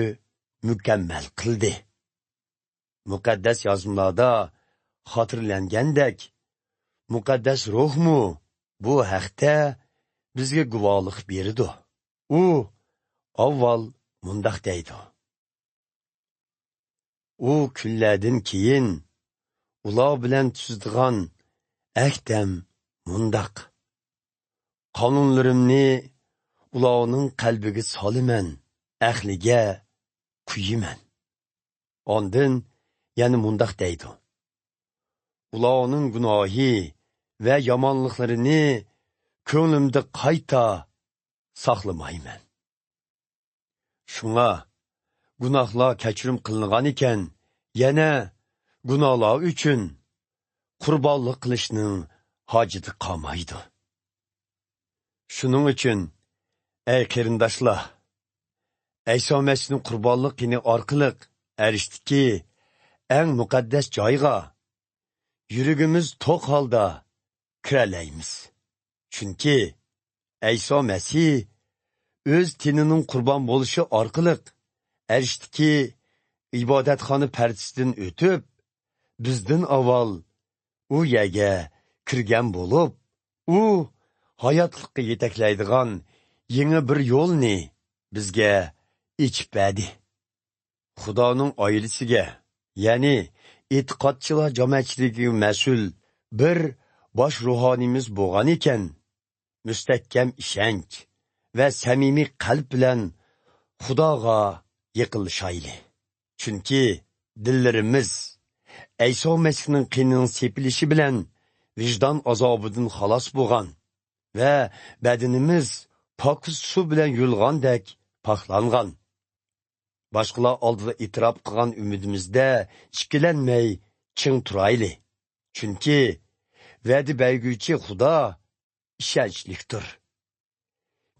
مۇكەممەل قىلدى. مۇقەددەس يازمىلاردا خاتىرىلەنگەندەك، مۇقەددەس روھمۇ بۇ ھەقتە بىزگە گۇۋاھلىق بېرىدۇ. ئۇ ئاۋۋال مۇنداق دەيدۇ: «ئۇ كۈنلەردىن كېيىن ئۇلار بىلەن تۈزىدىغان ئەھدەم مۇنداق: قانۇنلىرىمنى ئۇلارنىڭ قەلبىگە سالىمەن، ئەقلىگە قۇيىمەن.» ئاندىن يەنە مۇنداق دەيدۇ: «ئۇلارنىڭ گۇناھى ۋە يامانلىقلىرىنى كۆڭلۈمدە قايتا ساقلىمايمەن.» شۇڭا گۇناھلار كەچۈرۈم قىلىنغانىكەن، يەنە گۇناھلار ئۈچۈن قۇربانلىق قىلىشنىڭ ھاجىتى قالمايدۇ. شۇنىڭ ئۈچۈن، ئەي قېرىنداشلار، ئەيسا مەسىھنىڭ قۇربانلىق قېنى ئارقىلىق ئەرشتىكى ئەڭ مۇقەددەس جايغا يۈرىكىمىز توق ھالدا كىرەلەيمىز. چۈنكى ئەيسا مەسىھ ئۆز تېنىنىڭ قۇربان بولۇشى ئارقىلىق ئەرشتىكى ئىبادەتخانا پەردىسىدىن ئۆتۈپ، بىزدىن ئاۋۋال ئۇ يەرگە كىرگەن بولۇپ، ئۇ ھاياتلىققا يېتەكلەيدىغان يېڭى بىر يولنى بىزگە ئېچىپ بەردى. خۇدانىڭ ئائىلىسىگە، يەنى ئېتىقادچىلار جامائەتچىلىكىگە مەسئۇل بىر باش روھانىيىمىز بولغانىكەن، مۇستەھكەم ئىشەنچ ۋە سەمىمىي قەلب بىلەن خۇداغا يېقىنلىشايلى. چۈنكى دىللىرىمىز ئەيسا مەسىھنىڭ قېنىنىڭ سېپىلىشى بىلەن ۋىجدان ئازابىدىن خالاس بولغان ۋە بەدىنىمىز پاكىز سۇ بىلەن يۇيۇلغاندەك پاكلانغان. باشقىلار ئالدىدا ئېتىراپ قىلغان ئۈمىدىمىزدە ئىككىلەنمەي چىڭ تۇرايلى. چۈنكى ۋەدە بەرگۈچى خۇدا ئىشەنچلىكتۇر.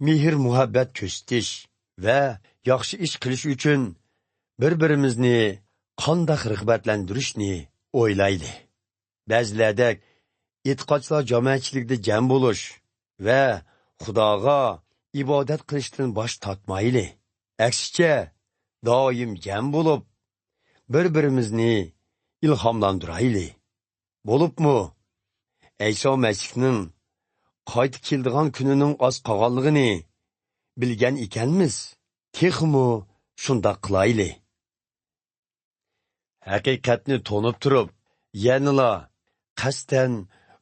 مېھىر-مۇھەببەت كۆرسىتىش ۋە ياخشى ئىش قىلىش ئۈچۈن بىر-بىرىمىزنى قانداق رىغبەتلەندۈرۈشنى ئويلايلى. بەزىلەردەك ئېتىقادچىلار جامائەتچىلىكىدە جەم بولۇش ۋە خۇداغا ئىبادەت قىلىشتىن باش تارتمايلى. ئەكسىچە، دائىم جەم بولۇپ، بىر-بىرىمىزنى ئىلھاملاندۇرايلى. بولۇپمۇ ئەيسا مەسىھنىڭ قايتا كېلىدىغان كۈنىنىڭ ئاز قالغانلىقىنى بىلگەن ئىكەنمىز، تېخىمۇ شۇنداق قىلايلى. ھەقىقەتنى تونۇپ تۇرۇپ، يەنىلا قەستەن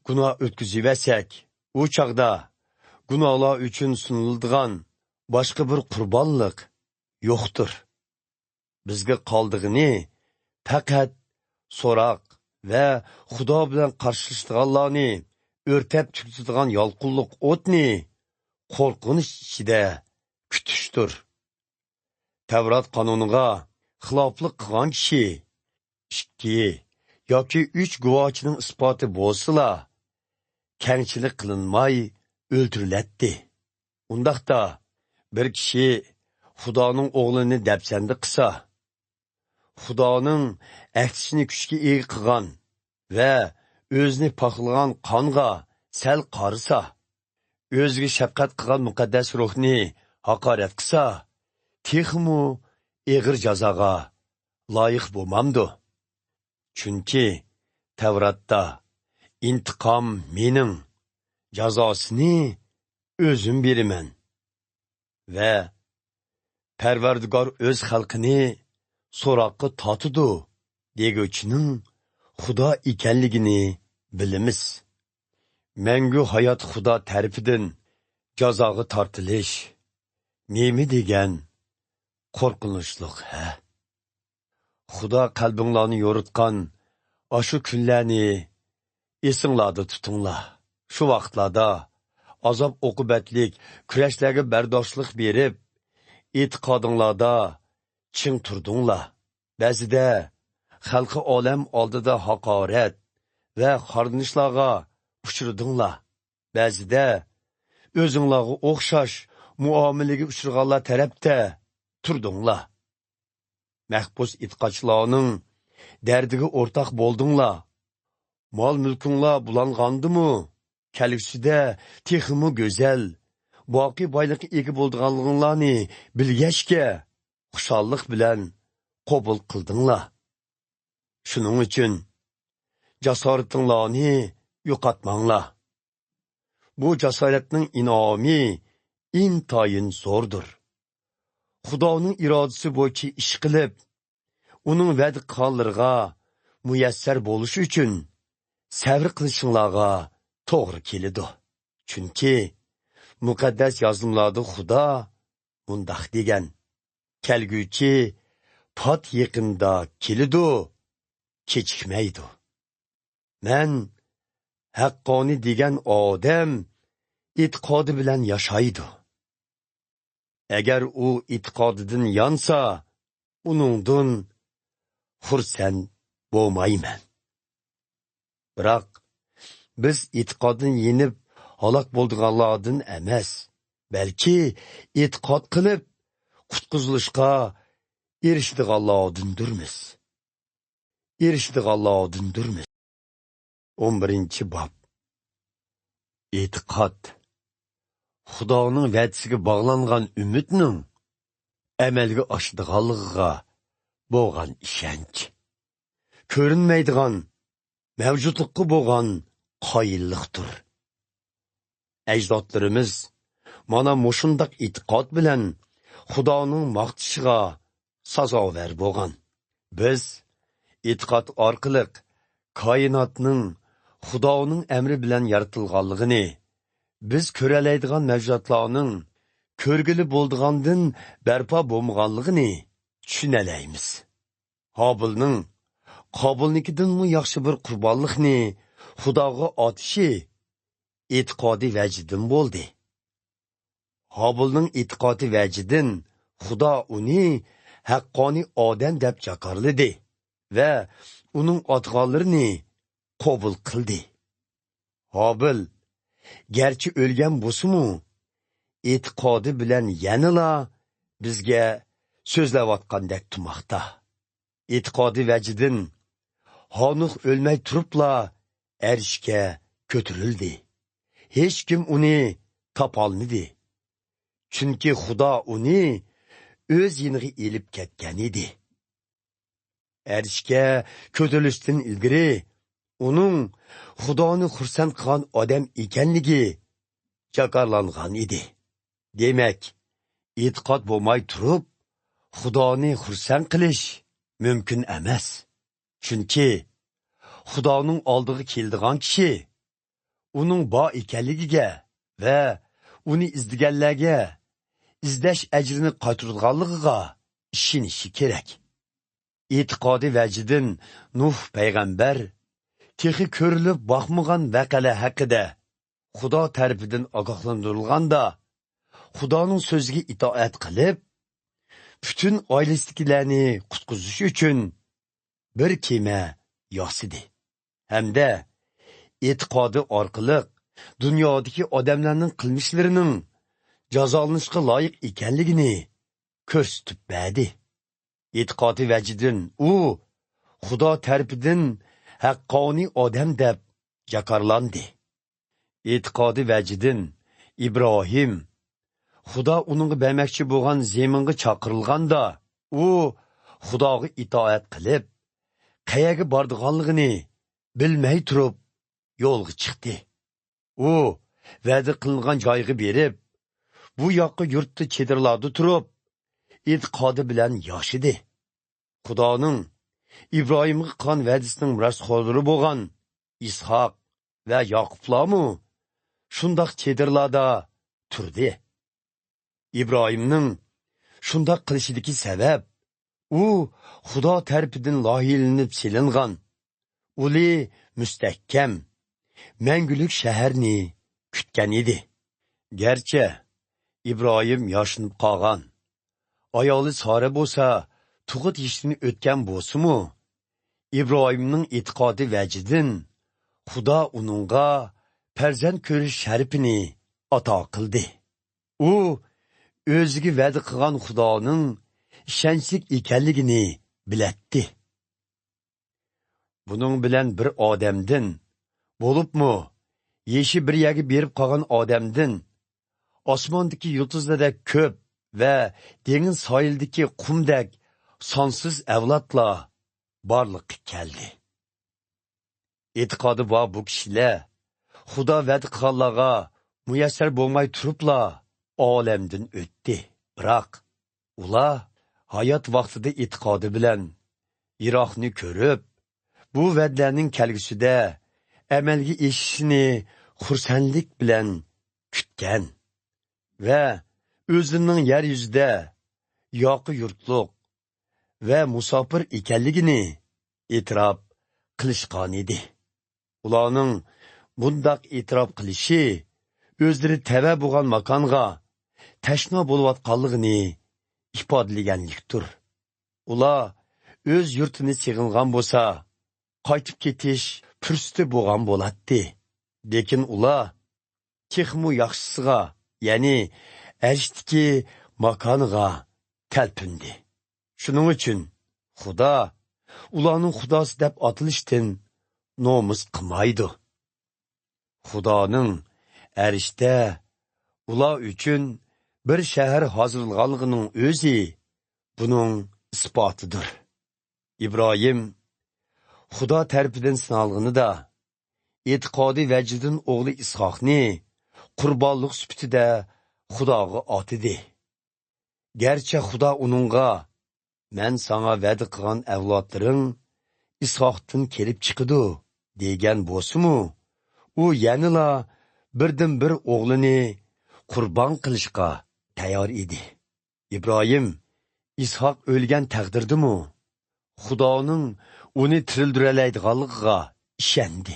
گۇناھ ئۆتكۈزۈۋەرسەك، ئۇ چاغدا گۇناھلار ئۈچۈن سۇنۇلىدىغان باشقا بىر قۇربانلىق يوقتۇر. بىزگە قالىدىغىنى پەقەت سوراق ۋە خۇدا بىلەن قارشىلىشىدىغانلارنى ئۆرتەپ تۈگىتىدىغان يالقۇنلۇق ئوتنى قورقۇنچ ئىچىدە كۈتۈشتۇر. تەۋرات قانۇنىغا خىلاپلىق قىلغان كىشى ئىككى ياكى ئۈچ گۇۋاھچىنىڭ ئىسپاتى بولسىلا، كەڭچىلىك قىلىنماي ئۆلتۈرۈلەتتى. ئۇنداقتا، بىر كىشى خۇدانىڭ ئوغلىنى دەپسەندە قىلسا، خۇدانىڭ ئەھدىسىنى كۈچكە ئىگە قىلغان ۋە ئۆزىنى پاكلىغان قانغا سەل قارىسا، ئۆزىگە شەپقەت قىلغان مۇقەددەس روھنى ھاقارەت قىلسا، تېخىمۇ ئېغىر جازاغا لايىق بولمامدۇ؟ چۈنكى تەۋراتتا، «ئىنتىقام مېنىڭ، جازاسىنى ئۆزۈم بېرىمەن» ۋە «پەرۋەردىگار ئۆز خەلقىنى سوراققا تارتىدۇ» دېگۈچىنىڭ خۇدا ئىكەنلىكىنى بىلىمىز. مەڭگۈ ھايات خۇدا تەرىپىدىن جازاغا تارتىلىش نېمە دېگەن قورقۇنچلۇق، ھە؟ خۇدا قەلبىڭلارنى يورۇتقان ئاشۇ كۈنلەرنى ئېسىڭلاردا تۇتۇڭلار. شۇ ۋاقىتلاردا ئازاب-ئوقۇبەتلىك كۈرەشلەرگە بەرداشلىق بېرىپ، ئېتىقادىڭلاردا چىڭ تۇردۇڭلار. بەزىدە خەلقى ئالەم ئالدىدا ھاقارەت ۋە قارغىنىشلارغا ئۇچرىدىڭلار. بەزىدە ئۆزۈڭلارغا ئوخشاش مۇئامىلىگە ئۇچرىغانلار تەرەپتە تۇردۇڭلار. مەھبۇس ئېتىقادچىلارنىڭ دەردىگە ئورتاق بولدۇڭلار. مال-مۈلكۈڭلار بۇلانغاندىمۇ، كەلگۈسىدە تېخىمۇ گۈزەل، باقىي بايلىققا ئىگە بولىدىغانلىقىڭلارنى بىلگەچكە، خۇشاللىق بىلەن قوبۇل قىلدىڭلار. شۇنىڭ ئۈچۈن جاسارىتىڭلارنى يوقاتماڭلار. بۇ جاسارەتنىڭ ئىنئامى ئىنتايىن زوردۇر. خۇدانىڭ ئىرادىسى بويىچە ئىش قىلىپ، ئۇنىڭ ۋەدە قىلغانلىرىغا مۇيەسسەر بولۇش ئۈچۈن سەۋر قىلىشىڭلارغا توغرا كېلىدۇ. چۈنكى مۇقەددەس يازمىلاردا خۇدا مۇنداق دېگەن: «كەلگۈچى پات يېقىندا كېلىدۇ، كېچىكمەيدۇ. مەن ھەققانىي دېگەن ئادەم ئېتىقادى بىلەن ياشايدۇ. ئەگەر ئۇ ئېتىقادىدىن يانسا، ئۇنىڭدىن خۇرسەن بولمايمەن.» بىراق، بىز ئېتىقادتىن يېنىپ ھالاك بولىدىغانلاردىن ئەمەس، بەلكى ئېتىقاد قىلىپ قۇتقۇزۇلۇشقا ئېرىشىدىغانلاردىندۇرمىز. ئېرىشىدىغانلاردىندۇرمىز. ئون بىرىنچى باب. ئېتىقاد. خۇدانىڭ ۋەدىسىگە باغلانغان ئۈمىدنىڭ ئەمەلگە ئاشىدىغانلىقىغا بولغان ئىشەنچ. كۆرۈنمەيدىغان مەۋجۇتلۇققا بولغان قايىللىقتۇر. ئەجدادلىرىمىز مانا مۇشۇنداق ئېتىقاد بىلەن خۇدانىڭ ماختىشىغا سازاۋەر بولغان. بىز ئېتىقاد ئارقىلىق كائىناتنىڭ خۇدانىڭ ئەمرى بىلەن يارىتىلغانلىقىنى، بىز كۆرەلەيدىغان مەۋجۇداتلارنىڭ كۆرگىلى بولىدىغاندىن بەرپا بولمىغانلىقىنى چۈشىنەلەيمىز. ھابىلنىڭ قابىلنىڭكىدىنمۇ ياخشى بىر قۇربانلىقنى خۇداغا ئاتىشى ئېتىقادىي ۋەجىدىن بولدى. ھابىلنىڭ ئېتىقادىي ۋەجىدىن خۇدا ئۇنى ھەققانىي ئادەم دەپ جاكارلىدى ۋە ئۇنىڭ ئاتىغانلىرىنى قوبۇل قىلدى. ھابىل گەرچە ئۆلگەن بولسىمۇ، ئېتىقادى بىلەن يەنىلا بىزگە سۆزلەۋاتقاندەك تۇرماقتا. ئېتىقادى ۋەجىدىن ھانوخ ئۆلمەي تۇرۇپلا ئەرشكە كۆتۈرۈلدى. ھېچكىم ئۇنى تاپالمىدى. چۈنكى خۇدا ئۇنى ئۆز يېنىغا ئېلىپ كەتكەن ئىدى. ئەرشكە كۆتۈرۈلۈشتىن ئىلگىرى ئۇنىڭ خۇدانى خۇرسەن قىلغان ئادەم ئىكەنلىكى جاكارلانغان ئىدى. دېمەك، ئېتىقاد بولماي تۇرۇپ، خۇدانى خۇرسەن قىلىش مۇمكىن ئەمەس. چۈنكى خۇدانىڭ ئالدىغا كېلىدىغان كىشى ئۇنىڭ بار ئىكەنلىكىگە ۋە ئۇنى ئىزدىگەنلەرگە ئىزدەش ئەجرىنى قايتۇرىدىغانلىقىغا ئىشىنىشى كېرەك. ئېتىقادى ۋەجىدىن نۇھ پەيغەمبەر تېخى كۆرۈلۈپ باقمىغان ۋەقەلەر ھەققىدە خۇدا تەرىپىدىن ئاگاھلاندۇرۇلغاندا، خۇدانىڭ سۆزىگە ئىتائەت قىلىپ، پۈتۈن ئائىلىسىدىكىلەرنى قۇتقۇزۇش ئۈچۈن بىر كېمە ياسىدى ھەمدە ئېتىقادى ئارقىلىق دۇنيادىكى ئادەملەرنىڭ قىلمىشلىرىنىڭ جازالىنىشقا لايىق ئىكەنلىكىنى كۆرسىتىپ بەردى. ئېتىقادى ۋەجىدىن ئۇ خۇدا تەرىپىدىن ھەققانىي ئادەم دەپ جاكارلاندى. ئېتىقادى ۋەجىدىن ئىبراھىم خۇدا ئۇنىڭغا بەرمەكچى بولغان زېمىنغا چاقىرىلغاندا، ئۇ خۇداغا ئىتائەت قىلىپ، قەيەرگە بارىدىغانلىقىنى بىلمەي تۇرۇپ يولغا چىقتى. ئۇ ۋەدە قىلىنغان جايغا بېرىپ، بۇ ياققا يۇرتتا چېدىرلاردا تۇرۇپ، ئېتىقادى بىلەن ياشىدى. خۇدانىڭ ئىبراھىمغا قىلغان ۋەدىسىنىڭ مىراسخورلىرى بولغان ئىسھاق ۋە ياقۇپلارمۇ شۇنداق چېدىرلاردا تۇردى. ئىبراھىمنىڭ شۇنداق قىلىشىدىكى سەۋەب، ئۇ خۇدا تەرىپىدىن لايىھىلىنىپ سېلىنغان ئۇلى مۇستەھكەم، مەڭگۈلۈك شەھەرنى كۈتكەن ئىدى. گەرچە ئىبراھىم ياشىنىپ قالغان، ئايالى سارە بولسا تۇغۇت يېشىدىن ئۆتكەن بولسىمۇ، ئىبراھىمنىڭ ئېتىقادى ۋەجىدىن خۇدا ئۇنىڭغا پەرزەنت كۆرۈش شەرىپىنى ئاتا قىلدى. ئۇ ئۆزىگە ۋەدە قىلغان خۇدانىڭ ئىشەنچلىك ئىكەنلىكىنى بىلەتتى. بۇنىڭ بىلەن بىر ئادەمدىن، بولۇپمۇ يېشى بىر يەرگە بېرىپ قالغان ئادەمدىن، ئاسماندىكى يۇلتۇزلاردەك كۆپ ۋە دېڭىز ساھىلىدىكى قۇمدەك سانسىز ئەۋلادلار بارلىققا كەلدى. ئېتىقادى بار بۇ كىشىلەر خۇدا ۋەدە قىلغانلارغا مۇيەسسەر بولماي تۇرۇپلا ئالەمدىن ئۆتتى. بىراق، ئۇلار ھايات ۋاقتىدا ئېتىقادى بىلەن يىراقنى كۆرۈپ، بۇ ۋەدىلەرنىڭ كەلگۈسىدە ئەمەلگە ئېشىشىنى خۇرسەنلىك بىلەن كۈتكەن ۋە ئۆزىنىڭ يەر يۈزىدە ياقا يۇرتلۇق ۋە مۇساپىر ئىكەنلىكىنى ئېتىراپ قىلىشقانىدى. ئۇلارنىڭ بۇنداق ئېتىراپ قىلىشى ئۆزلىرى تەۋە بولغان ماكانغا تەشنا بولۇۋاتقانلىقىنى ئىپادىلىگەنلىكتۇر. ئۇلار ئۆز يۇرتىنى سېغىنغان بولسا، قايتىپ كېتىش پۇرسىتى بولغان بولاتتى. لېكىن ئۇلار تېخىمۇ ياخشىسىغا، يەنى ئەرشتىكى ماكانىغا تەلپۈندى. شۇنىڭ ئۈچۈن خۇدا ئۇلارنىڭ خۇداسى دەپ ئاتىلىشتىن نومۇس قىلمايدۇ. خۇدانىڭ ئەرشتە ئۇلار ئۈچۈن بىر شەھەر ھازىرلىغانلىقىنىڭ ئۆزى بۇنىڭ ئىسپاتىدۇر. ئىبراھىم خۇدا تەرىپىدىن سىنالغىنىدا، ئېتىقادى ۋەجىدىن ئوغلى ئىسھاقنى قۇربانلىق سۈپىتىدە خۇداغا ئاتىدى. گەرچە خۇدا ئۇنىڭغا، «مەن ساڭا ۋەدە قىلغان ئەۋلادلىرىڭ ئىسھاقتىن كېلىپ چىقىدۇ» دېگەن بولسىمۇ، ئۇ يەنىلا بىردىنبىر ئوغلىنى قۇربان قىلىشقا تەييار ئىدى. ئىبراھىم ئىسھاق ئۆلگەن تەقدىردىمۇ خۇدانىڭ ئۇنى تىرىلدۈرەلەيدىغانلىقىغا ئىشەندى.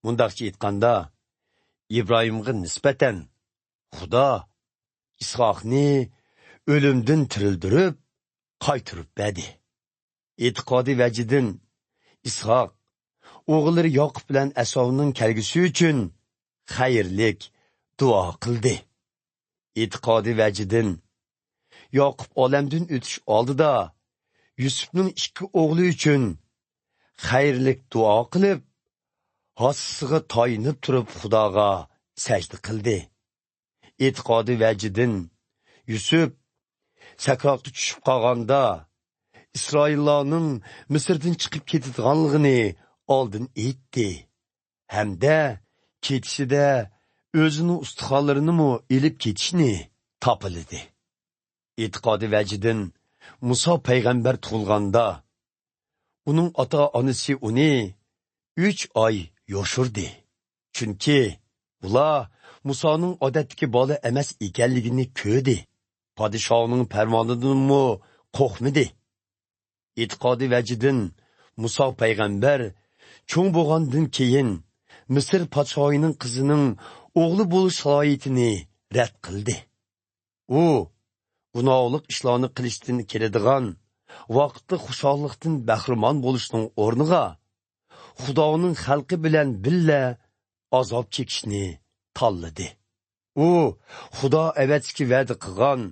مۇنداقچە ئېيتقاندا، ئىبراھىمغا نىسبەتەن خۇدا ئىسھاقنى ئۆلۈمدىن تىرىلدۈرۈپ، قايتۇرۇپ بەردى. ئېتىقادى ۋەجىدىن ئىسھاق ئوغۇللىرى ياقۇپ بىلەن ئەساۋنىڭ كەلگۈسى ئۈچۈن خەيرلىك دۇئا قىلدى. ئېتىقادى ۋەجىدىن ياقۇپ ئالەمدىن ئۆتۈش ئالدىدا يۈسۈپنىڭ ئىككى ئوغلى ئۈچۈن خەيرلىك دۇئا قىلىپ، ھاسىسىغا تايىنىپ تۇرۇپ خۇداغا سەجدە قىلدى. ئېتىقادى ۋەجىدىن يۈسۈپ سەكراتقا چۈشۈپ قالغاندا، ئىسرائىللارنىڭ مىسىردىن چىقىپ كېتىدىغانلىقىنى ئالدىن ئېيتتى ھەمدە كېتىشىدە ئۆزىنىڭ ئۇستىخانلىرىنىمۇ ئېلىپ كېتىشنى تاپىلىدى. ئېتىقادى ۋەجىدىن مۇسا پەيغەمبەر تۇغۇلغاندا، ئۇنىڭ ئاتا-ئانىسى ئۇنى ئۈچ ئاي يوشۇردى. چۈنكى ئۇلار مۇسانىڭ ئادەتتىكى بالا ئەمەس ئىكەنلىكىنى كۆردى. پادىشاھنىڭ پەرمانىدىنمۇ قورقمىدى. ئېتىقادى ۋەجىدىن مۇسا پەيغەمبەر چوڭ بولغاندىن كېيىن، مىسىر پادىشاھىنىڭ قىزىنىڭ ئوغلى بولۇش سالاھىيىتىنى رەت قىلدى. ئۇ گۇناھلىق ئىشلارنى قىلىشتىن كېلىدىغان ۋاقىتلىق خۇشاللىقتىن بەھرىمەن بولۇشنىڭ ئورنىغا، خۇدانىڭ خەلقى بىلەن بىللە ئازاب چېكىشنى تاللىدى. ئۇ خۇدا ئەۋەتىشكە ۋەدە قىلغان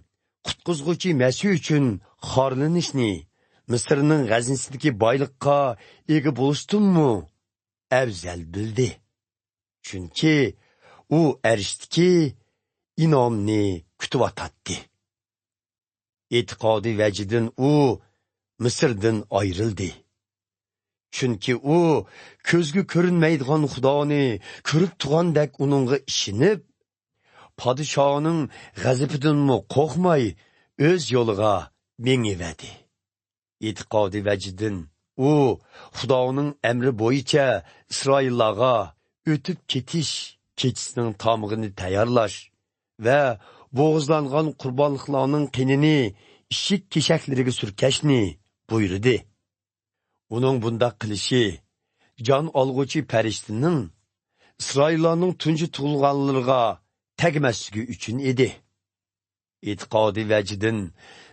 قۇتقۇزغۇچى مەسىھ ئۈچۈن خارلىنىشنى مىسىرنىڭ غەزنىسىدىكى بايلىققا ئىگە بولۇشتىنمۇ ئەۋزەل بىلدى. چۈنكى ئۇ ئەرشتىكى ئىنئامنى كۈتۈۋاتاتتى. ئېتىقادى ۋەجىدىن ئۇ مىسىردىن ئايرىلدى. چۈنكى ئۇ كۆزگە كۆرۈنمەيدىغان خۇدانى كۆرۈپ تۇرغاندەك ئۇنىڭغا ئىشىنىپ، پادىشاھنىڭ غەزىپىدىنمۇ قورقماي ئۆز يولىغا مېڭىۋەردى. ئېتىقادى ۋەجىدىن ئۇ خۇدانىڭ ئەمرى بويىچە ئىسرائىللارغا ئۆتۈپ كېتىش كېچىسىنىڭ تامىقىنى تەييارلاش ۋە بوغۇزلانغان قۇربانلىقلارنىڭ قېنىنى ئىشىك كېشەكلىرىگە سۈركەشنى بۇيرۇدى. ئۇنىڭ بۇنداق قىلىشى جان ئالغۇچى پەرىشتىنىڭ ئىسرائىللارنىڭ تۇنجى تۇغۇلغانلىرىغا تەگمەسلىكى ئۈچۈن ئىدى. ئېتىقادى ۋەجىدىن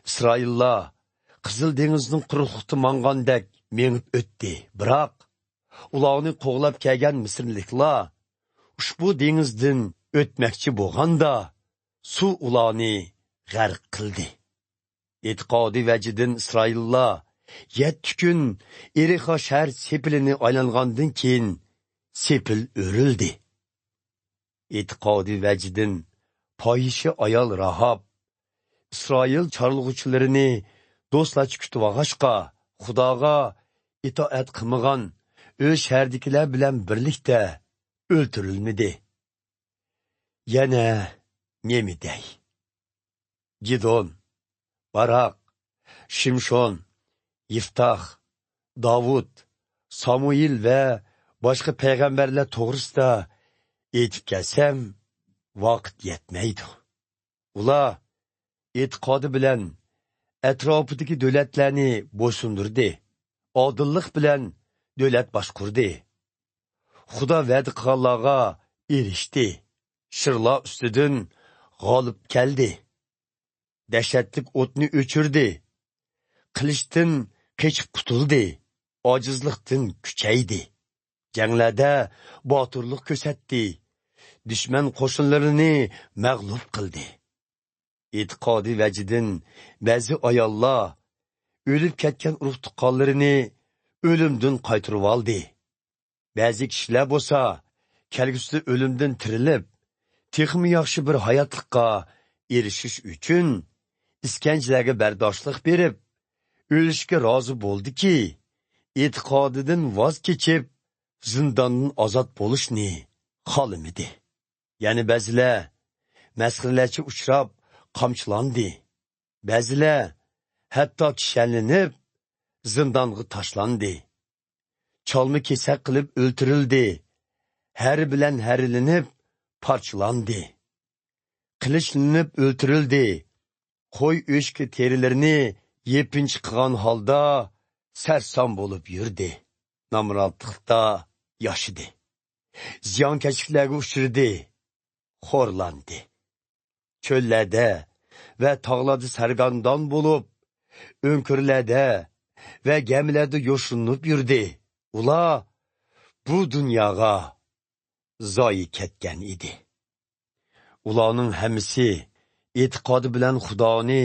ئىسرائىللار قىزىل دېڭىزنىڭ قۇرۇقلۇقتا ماڭغاندەك مېڭىپ ئۆتتى، بىراق ئۇلارنى قوغلاپ كەلگەن مىسىرلىكلار ئۇشبۇ دېڭىزدىن ئۆتمەكچى بولغاندا، سۇ ئۇلارنى غەرق قىلدى. ئېتىقادى ۋەجىدىن ئىسرائىللار يەتتە كۈن ئېرىخا شەھەر سېپىلىنى ئايلانغاندىن كېيىن، سېپىل ئۆرۈلدى. ئېتىقادى ۋەجىدىن پاھىشە ئايال راھاب ئىسرائىل چارلىغۇچىلىرىنى دوستلارچە كۈتۈۋالغاچقا، خۇداغا ئىتائەت قىلمىغان ئۆز شەھىرىدىكىلەر بىلەن بىرلىكتە ئۆلتۈرۈلمىدى. يەنە نېمە دەي؟ گىدون، باراق، شىمشون، يىفتاخ، داۋۇت، سامۇئېل ۋە باشقا پەيغەمبەرلەر توغرىسىدا ئېيتىپ كەلسەم، ۋاقىت يەتمەيدۇ. ئۇلار ئېتىقادى بىلەن ئەتراپىدىكى دۆلەتلەرنى بويسۇندۇردى، ئادىللىق بىلەن دۆلەت باشقۇردى. خۇدا ۋەدە قىلغانلارغا ئېرىشتى، شىرلار ئۈستىدىن غالىب كەلدى. دەھشەتلىك ئوتنى ئۆچۈردى. قىلىچتىن قېچىپ قۇتۇلدى. ئاجىزلىقتىن كۈچەيدى. جەڭلەردە باتۇرلۇق كۆرسەتتى. دۈشمەن قوشۇنلىرىنى مەغلۇپ قىلدى. ئېتىقادى ۋەجىدىن بەزى ئاياللار ئۆلۈپ كەتكەن ئۇرۇق-تۇغقانلىرىنى ئۆلۈمدىن قايتۇرۇۋالدى. بەزى كىشىلەر بولسا كەلگۈسىدە ئۆلۈمدىن تىرىلىپ، تېخىمۇ ياخشى بىر ھاياتلىققا ئېرىشىش ئۈچۈن ئىسكەنجىلەرگە بەرداشلىق بېرىپ، ئۆلۈشكە رازى بولدىكى، ئېتىقادىدىن ۋاز كېچىپ، زىنداندىن ئازاد بولۇشنى خالىمىدى. يەنە بەزىلەر مەسخىرىلەرچە ئۇچراپ قامچىلاندى. بەزىلەر ھەتتا كىشەنلىنىپ زىندانغا تاشلاندى. چالما كېسەك قىلىپ ئۆلتۈرۈلدى. ھەر بىلەن ھەرىلىنىپ پارچىلاندى. قىلىچلىنىپ ئۆلتۈرۈلدى. قوي ئۆچكە تېرىلىرىنى يېپىنچا قىلغان ھالدا سەرسان بولۇپ يۈردى. نامراتلىقتا ياشىدى. زىيانكەشلىكلەرگە ئۇچرىدى. خورلاندى. چۆللەردە ۋە تاغلاردا سەرگەردان بولۇپ، ئۆڭكۈرلەردە ۋە گەمىلەردە يوشۇرۇنۇپ يۈردى. ئۇلار بۇ دۇنياغا زايى كەتكەن ئىدى. ئۇلارنىڭ ھەممىسى ئېتىقادى بىلەن خۇدانى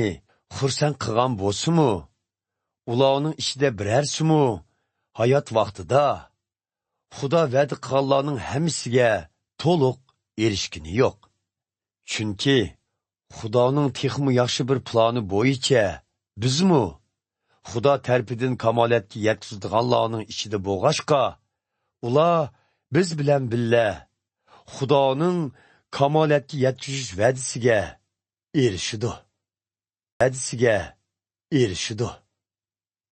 خۇرسەن قىلغان بولسىمۇ، ئۇلارنىڭ ئىچىدە بىرەرسىمۇ ھايات ۋاقتىدا خۇدا ۋەدە قىلغانلارنىڭ ھەممىسىگە تولۇق ئېرىشكىنى يوق. چۈنكى خۇدانىڭ تېخىمۇ ياخشى بىر پىلانى بويىچە بىزمۇ خۇدا تەرىپىدىن كامالەتكە يەتكۈزىدىغانلارنىڭ ئىچىدە بولغاچقا، ئۇلار بىز بىلەن بىللە خۇدانىڭ كامالەتكە يەتكۈزۈش ۋەدىسىگە ئېرىشىدۇ. ۋەدىسىگە ئېرىشىدۇ.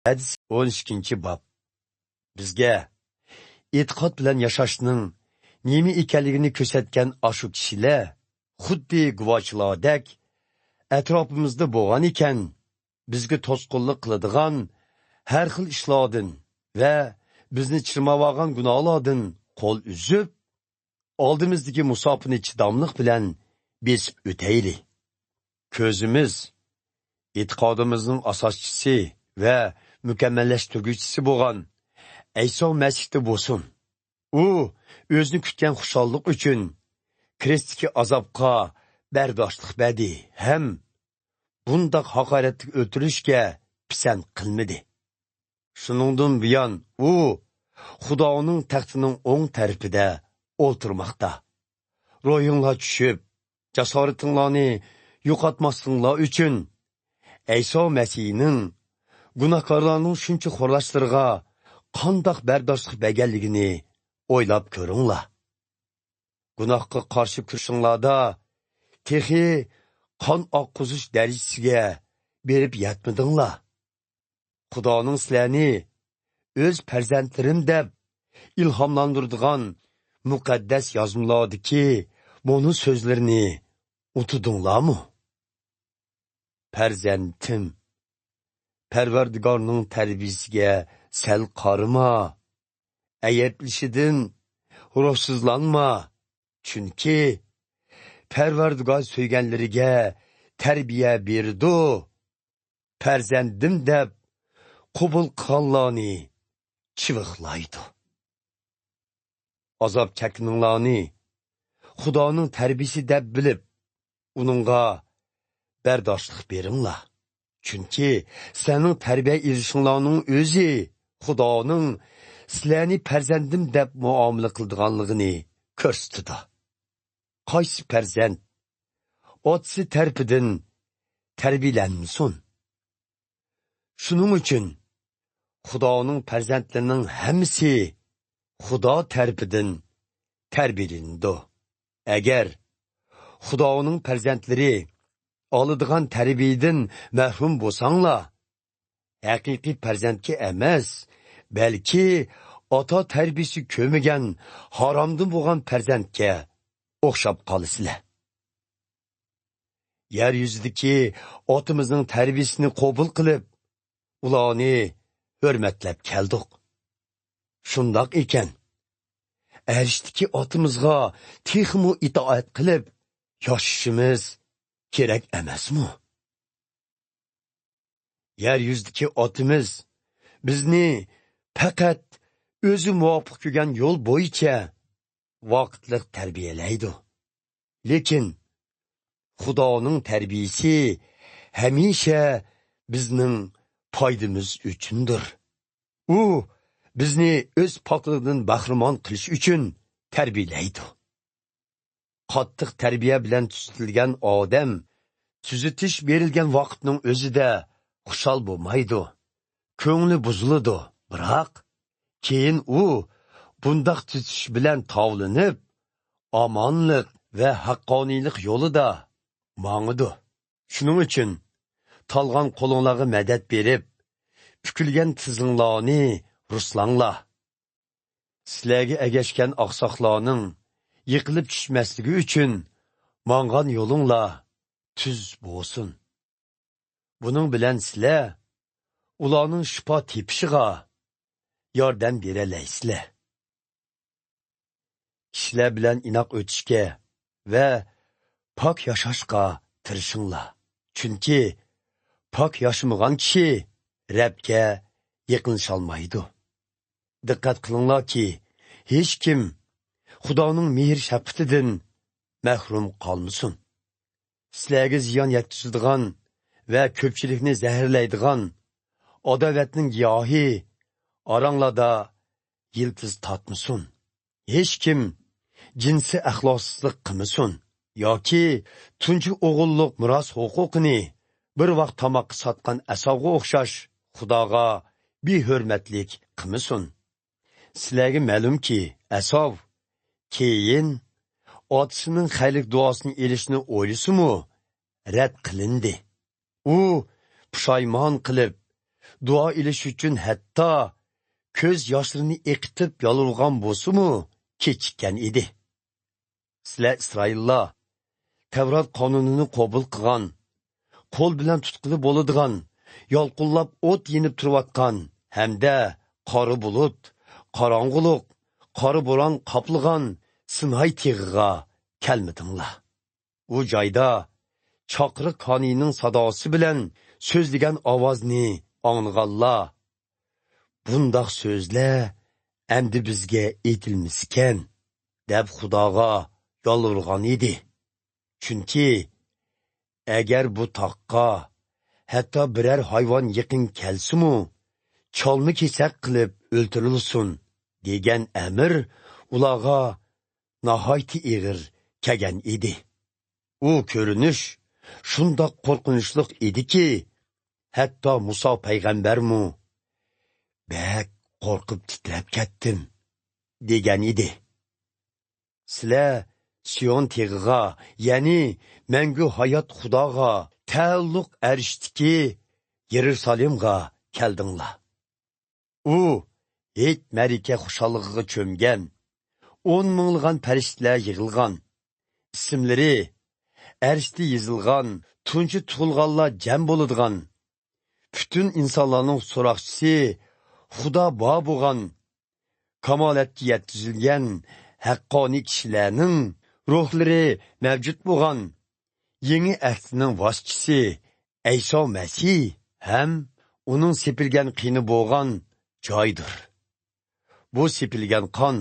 ھەدىس. ئون ئىككىنچى باب. بىزگە ئېتىقاد بىلەن ياشاشنىڭ نېمە ئىكەنلىكىنى كۆرسەتكەن ئاشۇ كىشىلەر خۇددى گۇۋاھچىلاردەك ئەتراپىمىزدا بولغان ئىكەن، بىزگە توسقۇنلۇق قىلىدىغان ھەر خىل ئىشلاردىن ۋە بىزنى چىرماۋالغان گۇناھلاردىن قول ئۈزۈپ، ئالدىمىزدىكى مۇساپىنى چىداملىق بىلەن بېسىپ ئۆتەيلى. كۆزىمىز ئېتىقادىمىزنىڭ ئاساسچىسى ۋە مۇكەممەللەشتۈرگۈچىسى بولغان ئەيسا مەسىھتە بولسۇن. ئۇ ئۆزىنى كۈتكەن خۇشاللىق ئۈچۈن كرېستتىكى ئازابقا بەرداشلىق بەردى ھەم بۇنداق ھاقارەتلىك ئۆلتۈرۈشكە پىسەنت قىلمىدى. شۇنىڭدىن بۇيان ئۇ خۇدانىڭ تەختىنىڭ ئوڭ تەرىپىدە ئولتۇرماقتا. روھىڭلار چۈشۈپ، جاسارىتىڭلارنى يوقاتماسلىقىڭلار ئۈچۈن، ئەيسا مەسىھنىڭ گۇناھكارلارنىڭ شۇنچە خورلاشلىرىغا قانداق بەرداشلىق بەرگەنلىكىنى ئويلاپ كۆرۈڭلار. گۇناھقا قارشى كۈرىشىڭلاردا تېخى قان ئاققۇزۇش دەرىجىسىگە بېرىپ يەتمىدىڭلار. خۇدانىڭ سىلەرنى ئۆز پەرزەنتلىرىم دەپ ئىلھاملاندۇرىدىغان مۇقەددەس يازمىلاردىكى مۇنۇ سۆزلىرىنى ئۇنتۇدۇڭلارمۇ؟ پەرزەنتىم، پەرۋەردىگارنىڭ تەربىيىسىگە سەل قارىما، ئەيىبلىشىدىن روھسىزلانما، چۈنكى پەرۋەردىگار سۆيگەنلىرىگە تەربىيە بېرىدۇ. پەرزەندىم دەپ قوبۇل قىلغانلارنى چىۋىقلايدۇ. ئازاب چەككىنىڭلارنى خۇدانىڭ تەربىيىسى دەپ بىلىپ، ئۇنىڭغا بەرداشلىق بېرىڭلار. چۈنكى سىلەرنىڭ تەربىيە ئېلىشىڭلارنىڭ ئۆزى خۇدانىڭ سىلەرنى پەرزەندىم دەپ مۇئامىلە قىلىدىغانلىقىنى كۆرسىتىدۇ. قايسى پەرزەنت ئاتىسى تەرىپىدىن تەربىيەلەنمىسۇن؟ شۇنىڭ ئۈچۈن خۇدانىڭ پەرزەنتلىرىنىڭ ھەممىسى خۇدا تەرىپىدىن تەربىيەلىنىدۇ. ئەگەر خۇدانىڭ پەرزەنتلىرى ئالىدىغان تەربىيەدىن مەھرۇم بولساڭلار، ھەقىقىي پەرزەنتكە ئەمەس، بەلكى ئاتا تەربىيىسى كۆرمىگەن ھارامدىن بولغان پەرزەنتكە ئوخشاپ قالىسىلەر. يەر يۈزىدىكى ئاتىمىزنىڭ تەربىيىسىنى قوبۇل قىلىپ، ئۇلارنى ھۆرمەتلەپ كەلدۇق. شۇنداق ئىكەن، ئەرشتىكى ئاتىمىزغا تېخىمۇ ئىتائەت قىلىپ ياشىشىمىز كېرەك ئەمەسمۇ؟ يەر يۈزىدىكى ئاتىمىز بىزنى پەقەت ئۆزى مۇۋاپىق كۆرگەن يول بويىچە ۋاقىتلىق تەربىيەلەيدۇ. لېكىن خۇدانىڭ تەربىيىسى ھەمىشە بىزنىڭ پايدىمىز ئۈچۈندۇر. ئۇ بىزنى ئۆز پاكلىقىدىن بەھرىمەن قىلىش ئۈچۈن تەربىيەلەيدۇ. قاتتىق تەربىيە بىلەن تۈزىتىلگەن ئادەم تۈزىتىش بېرىلگەن ۋاقىتنىڭ ئۆزىدە خۇشال بولمايدۇ. كۆڭلى بۇزۇلىدۇ. بىراق، كېيىن ئۇ بۇنداق تۈزىتىش بىلەن تاۋلىنىپ، ئامانلىق ۋە ھەققانىيلىق يولىدا ماڭىدۇ. شۇنىڭ ئۈچۈن تالغان قولۇڭلارغا مەدەت بېرىپ، پۈكۈلگەن تىزىڭلارنى رۇسلاڭلار. سىلەرگە ئەگەشكەن ئاقساقلارنىڭ يىقىلىپ چۈشمەسلىكى ئۈچۈن ماڭغان يولۇڭلار تۈز بولسۇن. بۇنىڭ بىلەن سىلەر ئۇلارنىڭ شىپا تېپىشىغا ياردەم بېرەلەيسىلەر. كىشىلەر بىلەن ئىناق ئۆتۈشكە ۋە پاك ياشاشقا تىرىشىڭلار. چۈنكى پاك ياشىمىغان كىشى رەبكە يېقىنلىشالمايدۇ. دىققەت قىلىڭلاركى، ھېچكىم خۇدانىڭ مېھىر-شەپقىتىدىن مەھرۇم قالمىسۇن. سىلەرگە زىيان يەتكۈزىدىغان ۋە كۆپچىلىكنى زەھەرلەيدىغان ئاداۋەتنىڭ گىياھى ئاراڭلاردا يىلتىز تارتمىسۇن. ھېچكىم جىنسىي ئەخلاقسىزلىق قىلمىسۇن ياكى تۇنجى ئوغۇللۇق مىراس ھوقۇقىنى بىر ۋاق تاماققا ساتقان ئەساۋغا ئوخشاش خۇداغا بىھۆرمەتلىك قىلمىسۇن. سىلەرگە مەلۇمكى، ئەساۋ كېيىن ئاتىسىنىڭ خەيرلىك دۇئاسىنى ئېلىشنى ئويلىسىمۇ، رەت قىلىندى. ئۇ پۇشايمان قىلىپ، دۇئا ئېلىش ئۈچۈن ھەتتا كۆز ياشلىرىنى ئېقىتىپ يالۋۇرغان بولسىمۇ، كېچىككەن ئىدى. سىلەر ئىسرائىللار، تەۋرات قانۇنىنى قوبۇل قىلغان، قول بىلەن تۇتقىلى بولىدىغان، يالقۇنلاپ ئوت يېنىپ تۇرۇۋاتقان ھەمدە قارا بۇلۇت، قاراڭغۇلۇق، قارا بوران قاپلىغان سىناي تېغىغا كەلمىدىڭلار. ئۇ جايدا چاقىرىق كانىينىڭ ساداسى بىلەن سۆزلىگەن ئاۋازنى ئاڭلىغانلار، «بۇنداق سۆزلەر ئەمدى بىزگە ئېيتىلمىسىكەن» دەپ خۇداغا يالۋۇرغان ئىدى. چۈنكى ئەگەر بۇ تاغقا ھەتتا بىرەر ھايۋان يېقىن كەلسىمۇ، چالما كېسەك قىلىپ ئۆلتۈرۈلسۇن، دېگەن ئەمىر ئۇلارغا ناھايىتى ئېغىر كەلگەن ئىدى. ئۇ كۆرۈنۈش شۇنداق قورقۇنچلۇق ئىدىكى، ھەتتا مۇسا پەيغەمبەرمۇ، «بەك قورقۇپ تىترەپ كەتتىم» دېگەن ئىدى. سىلەر سىيون تېغىغا، يەنى مەڭگۈ ھايات خۇداغا تەئەللۇق ئەرشتىكى يېرۇسالېمغا كەلدىڭلار. ئۇ ھېيت مەرىكە خۇشاللىقىغا چۆمگەن، ئون مىڭلىغان پەرىشتىلەر يىغىلغان، ئىسىملىرى ئەرشتە يېزىلغان، تۇنجى تۇغۇلغانلار جەم بولىدىغان، پۈتۈن ئىنسانلارنىڭ سوراقچىسى، خۇدا بار بولغان، كامالەتكە يەتكۈزۈلگەن ھەققانىي كىشىلەرنىڭ روھلىرى مەۋجۇت بولغان، يېڭى ئەھدىنىڭ ۋاسىتىسى ئەيسا مەسىھ ھەم ئۇنىڭ سېپىلگەن قېنى بولغان جايدۇر. بۇ سېپىلگەن قان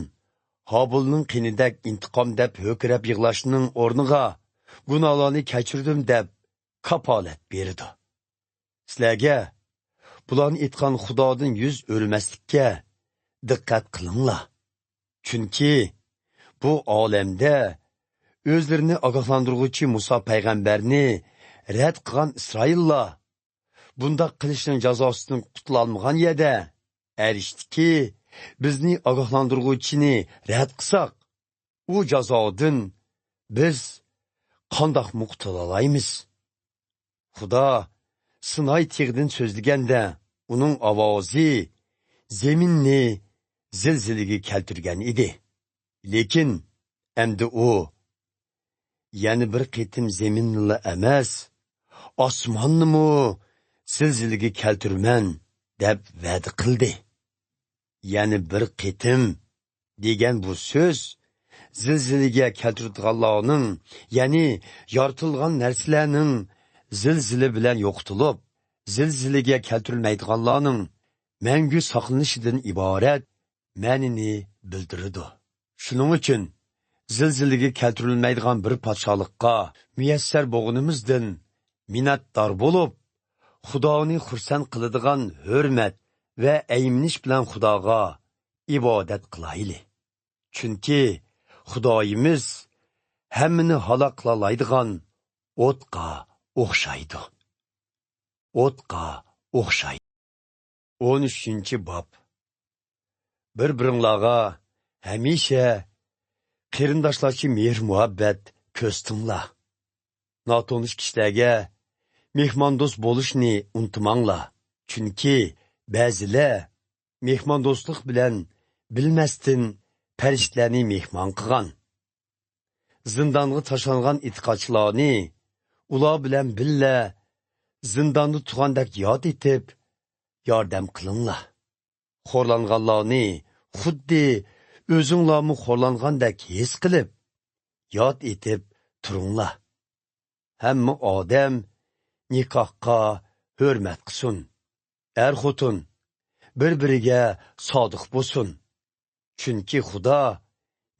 ھابىلنىڭ قېنىدەك ئىنتىقام دەپ ھۆركىرەپ يىغلاشنىڭ ئورنىغا گۇناھلارنى كەچۈردۈم دەپ كاپالەت بېرىدۇ. سىلەرگە بۇلارنى ئېيتقان خۇدادىن يۈز ئۆرۈمەسلىككە دىققەت قىلىڭلار. چۈنكى بۇ ئالەمدە ئۆزلىرىنى ئاگاھلاندۇرغۇچى مۇسا پەيغەمبەرنى رەت قىلغان ئىسرائىللار بۇنداق قىلىشنىڭ جازاسىدىن قۇتۇلالمىغان يەردە، ئەرشتىكى بىزنى ئاگاھلاندۇرغۇچىنى رەت قىلساق، ئۇ جازادىن بىز قانداقمۇ قۇتۇلالايمىز؟ خۇدا سىناي تېغىدىن سۆزلىگەندە، ئۇنىڭ ئاۋازى زېمىننى زىلزىلىگە كەلتۈرگەن ئىدى. لېكىن ئەمدى ئۇ يەنە بىر قېتىم زېمىننىلا ئەمەس، ئاسماننىمۇ زىلزىلىگە كەلتۈرىمەن دەپ ۋەدە قىلدى. يەنە بىر قېتىم دېگەن بۇ سۆز زىلزىلىگە كەلتۈرىدىغانلارنىڭ، يەنى يارىتىلغان نەرسىلەرنىڭ زىلزىلە بىلەن يوقىتىلىپ، زىلزىلىگە كەلتۈرۈلمەيدىغانلارنىڭ مەڭگۈ ساقلىنىشىدىن ئىبارەت مەنىنى بىلدۈرىدۇ. شۇنىڭ ئۈچۈن زىلزىلىگە كەلتۈرۈلمەيدىغان بىر پادىشاھلىققا مۇيەسسەر بولغىنىمىزدىن مىننەتدار بولۇپ، خۇدانى خۇرسەن قىلىدىغان ھۆرمەت ۋە ئەيمىنىش بىلەن خۇداغا ئىبادەت قىلايلى. چۈنكى خۇدايىمىز ھەممىنى ھالاك قىلالايدىغان ئوتقا ئوخشايدۇ. ئوتقا ئوخشايدۇ. ئون ئۈچىنچى باب. بىر-بىرىڭلارغا ھەمىشە قېرىنداشلارچە مېھىر-مۇھەببەت كۆرسىتىڭلار. ناتونۇش كىشىلەرگە مېھماندوست بولۇشنى ئۇنتۇماڭلار. چۈنكى بەزىلەر مېھماندوستلۇق بىلەن بىلمەستىن پەرىشتىلەرنى مېھمان قىلغان. زىندانغا تاشلانغان ئېتىقادچىلارنى ئۇلار بىلەن بىللە زىنداندا تۇرغاندەك ياد ئېتىپ، ياردەم قىلىڭلار. خورلانغانلارنى خۇددى ئۆزۈڭلارمۇ خورلانغاندەك ھېس قىلىپ، ياد ئېتىپ تۇرۇڭلار. ھەممە ئادەم نىكاھقا ھۆرمەت قىلسۇن. ئەر-خوتۇن بىر-بىرىگە سادىق بولسۇن. چۈنكى خۇدا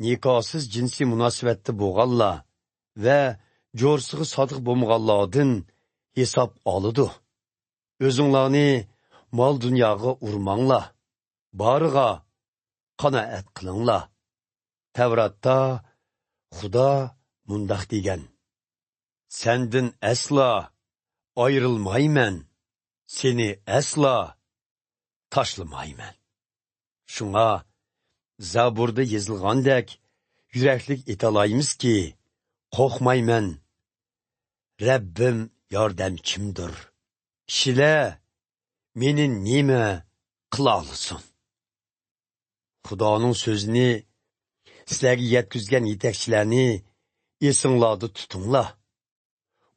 نىكاھسىز جىنسىي مۇناسىۋەتتە بولغانلار ۋە جورىسىغا سادىق بولمىغانلاردىن ھېساب ئالىدۇ. ئۆزۈڭلارنى مال-دۇنياغا ئۇرماڭلار، بارىغا قانائەت قىلىڭلار. تەۋراتتا خۇدا مۇنداق دېگەن: «سەندىن ئەسلا ئايرىلمايمەن، سېنى ئەسلا تاشلىمايمەن.» شۇڭا زەبۇردا يېزىلغاندەك يۈرەكلىك ئېيتالايمىزكى: «قورقمايمەن، رەببىم ياردەمچىمدۇر. كىشىلەر مېنى نېمە قىلالىسۇن؟» خۇدانىڭ سۆزىنى سىلەرگە يەتكۈزگەن يېتەكچىلەرنى ئېسىڭلاردا تۇتۇڭلار.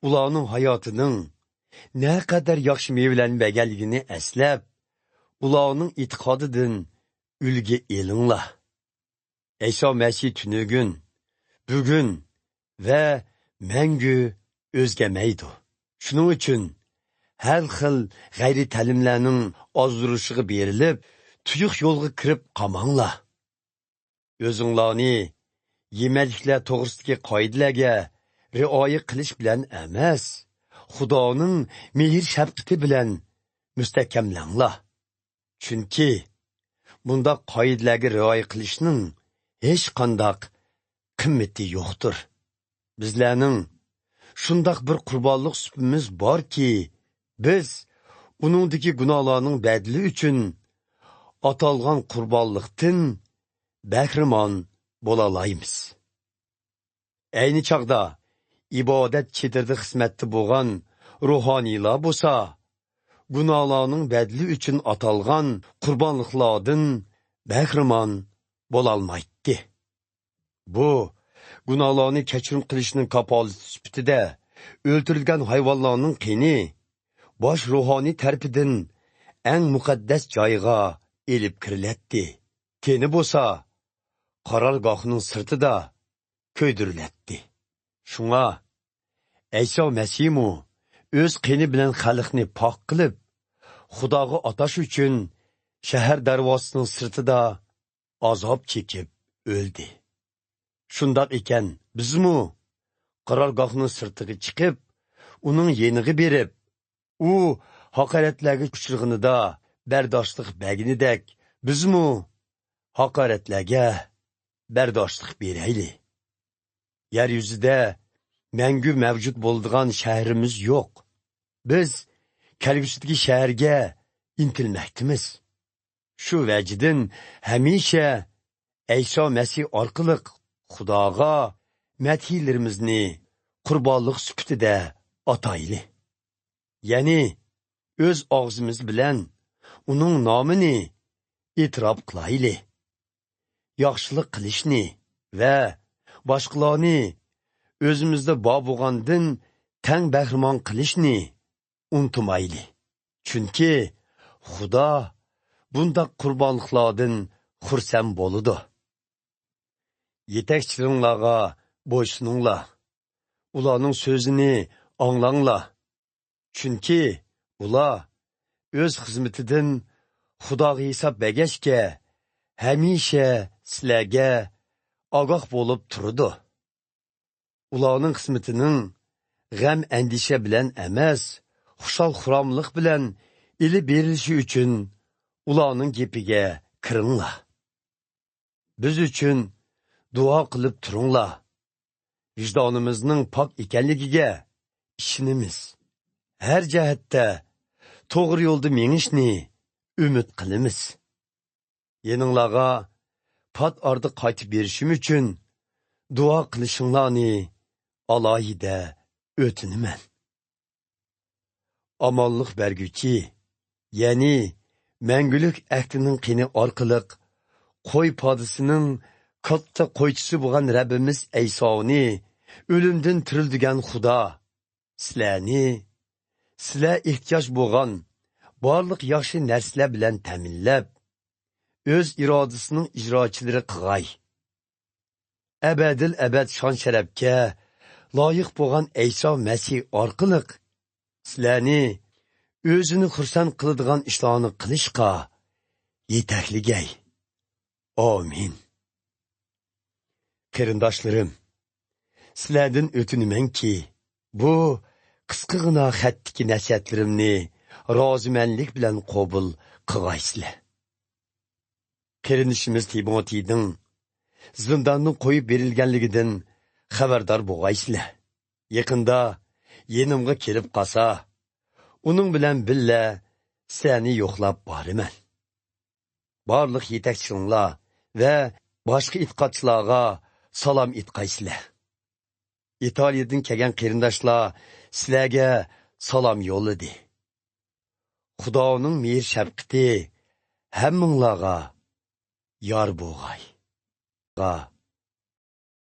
ئۇلارنىڭ ھاياتىنىڭ نەقەدەر ياخشى مېۋىلەرنى بەرگەنلىكىنى ئەسلەپ، ئۇلارنىڭ ئېتىقادىدىن ئۈلگە ئېلىڭلار. ئەيسا مەسىھ تۈنۈگۈن، بۈگۈن ۋە مەڭگۈ ئۆزگەرمەيدۇ. شۇنىڭ ئۈچۈن ھەر خىل غەيرىي تەلىملەرنىڭ ئازدۇرۇشىغا بېرىلىپ، تۇيۇق يولغا كىرىپ قالماڭلار. ئۆزۈڭلارنى يېمەكلىكلەر توغرىسىدىكى قائىدىلەرگە رىئايە قىلىش بىلەن ئەمەس، خۇدانىڭ مېھىر-شەپقىتى بىلەن مۇستەھكەملەڭلار. چۈنكى بۇنداق قائىدىلەرگە رىئايە قىلىشنىڭ ھېچقانداق قىممىتى يوقتۇر. بىزلەرنىڭ شۇنداق بىر قۇربانلىق سۈپىمىز باركى، بىز ئۇنىڭدىكى گۇناھلارنىڭ بەدىلى ئۈچۈن ئاتالغان قۇربانلىقتىن بەھرىمەن بولالايمىز. ئەينى چاغدا ئىبادەت چېدىرىدا خىزمەتتە بولغان روھانىيلار بولسا، گۇناھلارنىڭ بەدىلى ئۈچۈن ئاتالغان قۇربانلىقلاردىن بەھرىمەن بولالمايتتى. بۇ گۇناھلارنى كەچۈرۈم قىلىشنىڭ كاپالىتى سۈپىتىدە ئۆلتۈرۈلگەن ھايۋانلارنىڭ قېنى باش روھانىي تەرىپىدىن ئەڭ مۇقەددەس جايغا ئېلىپ كىرىلەتتى. تېنى بولسا قارارگاھنىڭ سىرتىدا كۆيدۈرۈلەتتى. شۇڭا ئەيسا مەسىھمۇ ئۆز قېنى بىلەن خەلقنى پاك قىلىپ، خۇداغا ئاتاش ئۈچۈن شەھەر دەرۋازىسىنىڭ سىرتىدا ئازاب چېكىپ ئۆلدى. شۇنداق ئىكەن، بىزمۇ قارارگاھنىڭ سىرتىغا چىقىپ، ئۇنىڭ يېنىغا بېرىپ، ئۇ ھاقارەتلەرگە ئۇچرىغىنىدا بەرداشلىق بەرگىنىدەك، بىزمۇ ھاقارەتلەرگە بەرداشلىق بېرەيلى. يەر يۈزىدە مەڭگۈ مەۋجۇت بولىدىغان شەھىرىمىز يوق. بىز كەلگۈسىدىكى شەھەرگە ئىنتىلمەكتىمىز. شۇ ۋەجىدىن ھەمىشە ئەيسا مەسىھ ئارقىلىق خۇداغا مەدھىيلىرىمىزنى قۇربانلىق سۈپىتىدە ئاتايلى. يەنى ئۆز ئاغزىمىز بىلەن ئۇنىڭ نامىنى ئېتىراپ قىلايلى. ياخشىلىق قىلىشنى ۋە باشقىلارنى ئۆزىمىزدە بار بولغاندىن تەڭ بەھرىمەن قىلىشنى ئۇنتۇمايلى. چۈنكى خۇدا بۇنداق قۇربانلىقلاردىن خۇرسەن بولىدۇ. يېتەكچىلىرىڭلارغا بويسۇنۇڭلار. ئۇلارنىڭ سۆزىنى ئاڭلاڭلار. چۈنكى ئۇلار ئۆز خىزمىتىدىن خۇداغا ھېساب بەرگەچكە، ھەمىشە سىلەرگە ئاگاھ بولۇپ تۇرىدۇ. ئۇلارنىڭ خىزمىتىنىڭ غەم-ئەندىشە بىلەن ئەمەس، خۇشال-خۇراملىق بىلەن ئېلىپ بېرىلىشى ئۈچۈن ئۇلارنىڭ گېپىگە كىرىڭلار. بىز ئۈچۈن دۇئا قىلىپ تۇرۇڭلار. ۋىجدانىمىزنىڭ پاك ئىكەنلىكىگە ئىشىنىمىز. ھەر جەھەتتە توغرا يولدا مېڭىشنى ئۈمىد قىلىمىز. يېنىڭلارغا پات ئارىدا قايتىپ بېرىشىم ئۈچۈن دۇئا قىلىشىڭلارنى ئالاھىدە ئۆتۈنىمەن. ئامانلىق بەرگۈچى، يەنى مەڭگۈلۈك ئەھدىنىڭ قېنى ئارقىلىق قوي پادىسىنىڭ كاتتا قويچىسى بولغان رەببىمىز ئەيسانى ئۆلۈمدىن تىرىلدۈرگەن خۇدا سىلەرنى، سىلەر ئېھتىياج بولغان بارلىق ياخشى نەرسىلەر بىلەن تەمىنلەپ، ئۆز ئىرادىسىنىڭ ئىجراچىلىرى قىغاي. ئەبەدىل ئەبەد شان-شەرەپكە لايىق بولغان ئەيسا مەسىھ ئارقىلىق سىلەرنى ئۆزىنى خۇرسەن قىلىدىغان ئىشلارنى قىلىشقا يېتەكلىگەي. ئامىن. قېرىنداشلىرىم، سىلەردىن ئۆتۈنىمەنكى، بۇ قىسقىغىنا خەتتىكى نەسىھەتلىرىمنى رازىمەنلىك بىلەن قوبۇل قىلغايسىلەر. قېرىندىشىمىز تىموتېينىڭ زىنداندىن قويۇپ بېرىلگەنلىكىدىن خەۋەردار بولغايسىلەر. يېقىندا يېنىمغا كېلىپ قالسا، ئۇنىڭ بىلەن بىللە سىلەرنى يوقلاپ بارىمەن. بارلىق يېتەكچىلىرىڭلار ۋە باشقا ئېتىقادچىلارغا سالام ئېيتقايسىلەر. ئىتالىيەدىن كەلگەن قېرىنداشلار سىلەرگە سالام يوللىدى. خۇدانىڭ مېھىر شەپقىتى ھەممىڭلارغا يار بولغاي.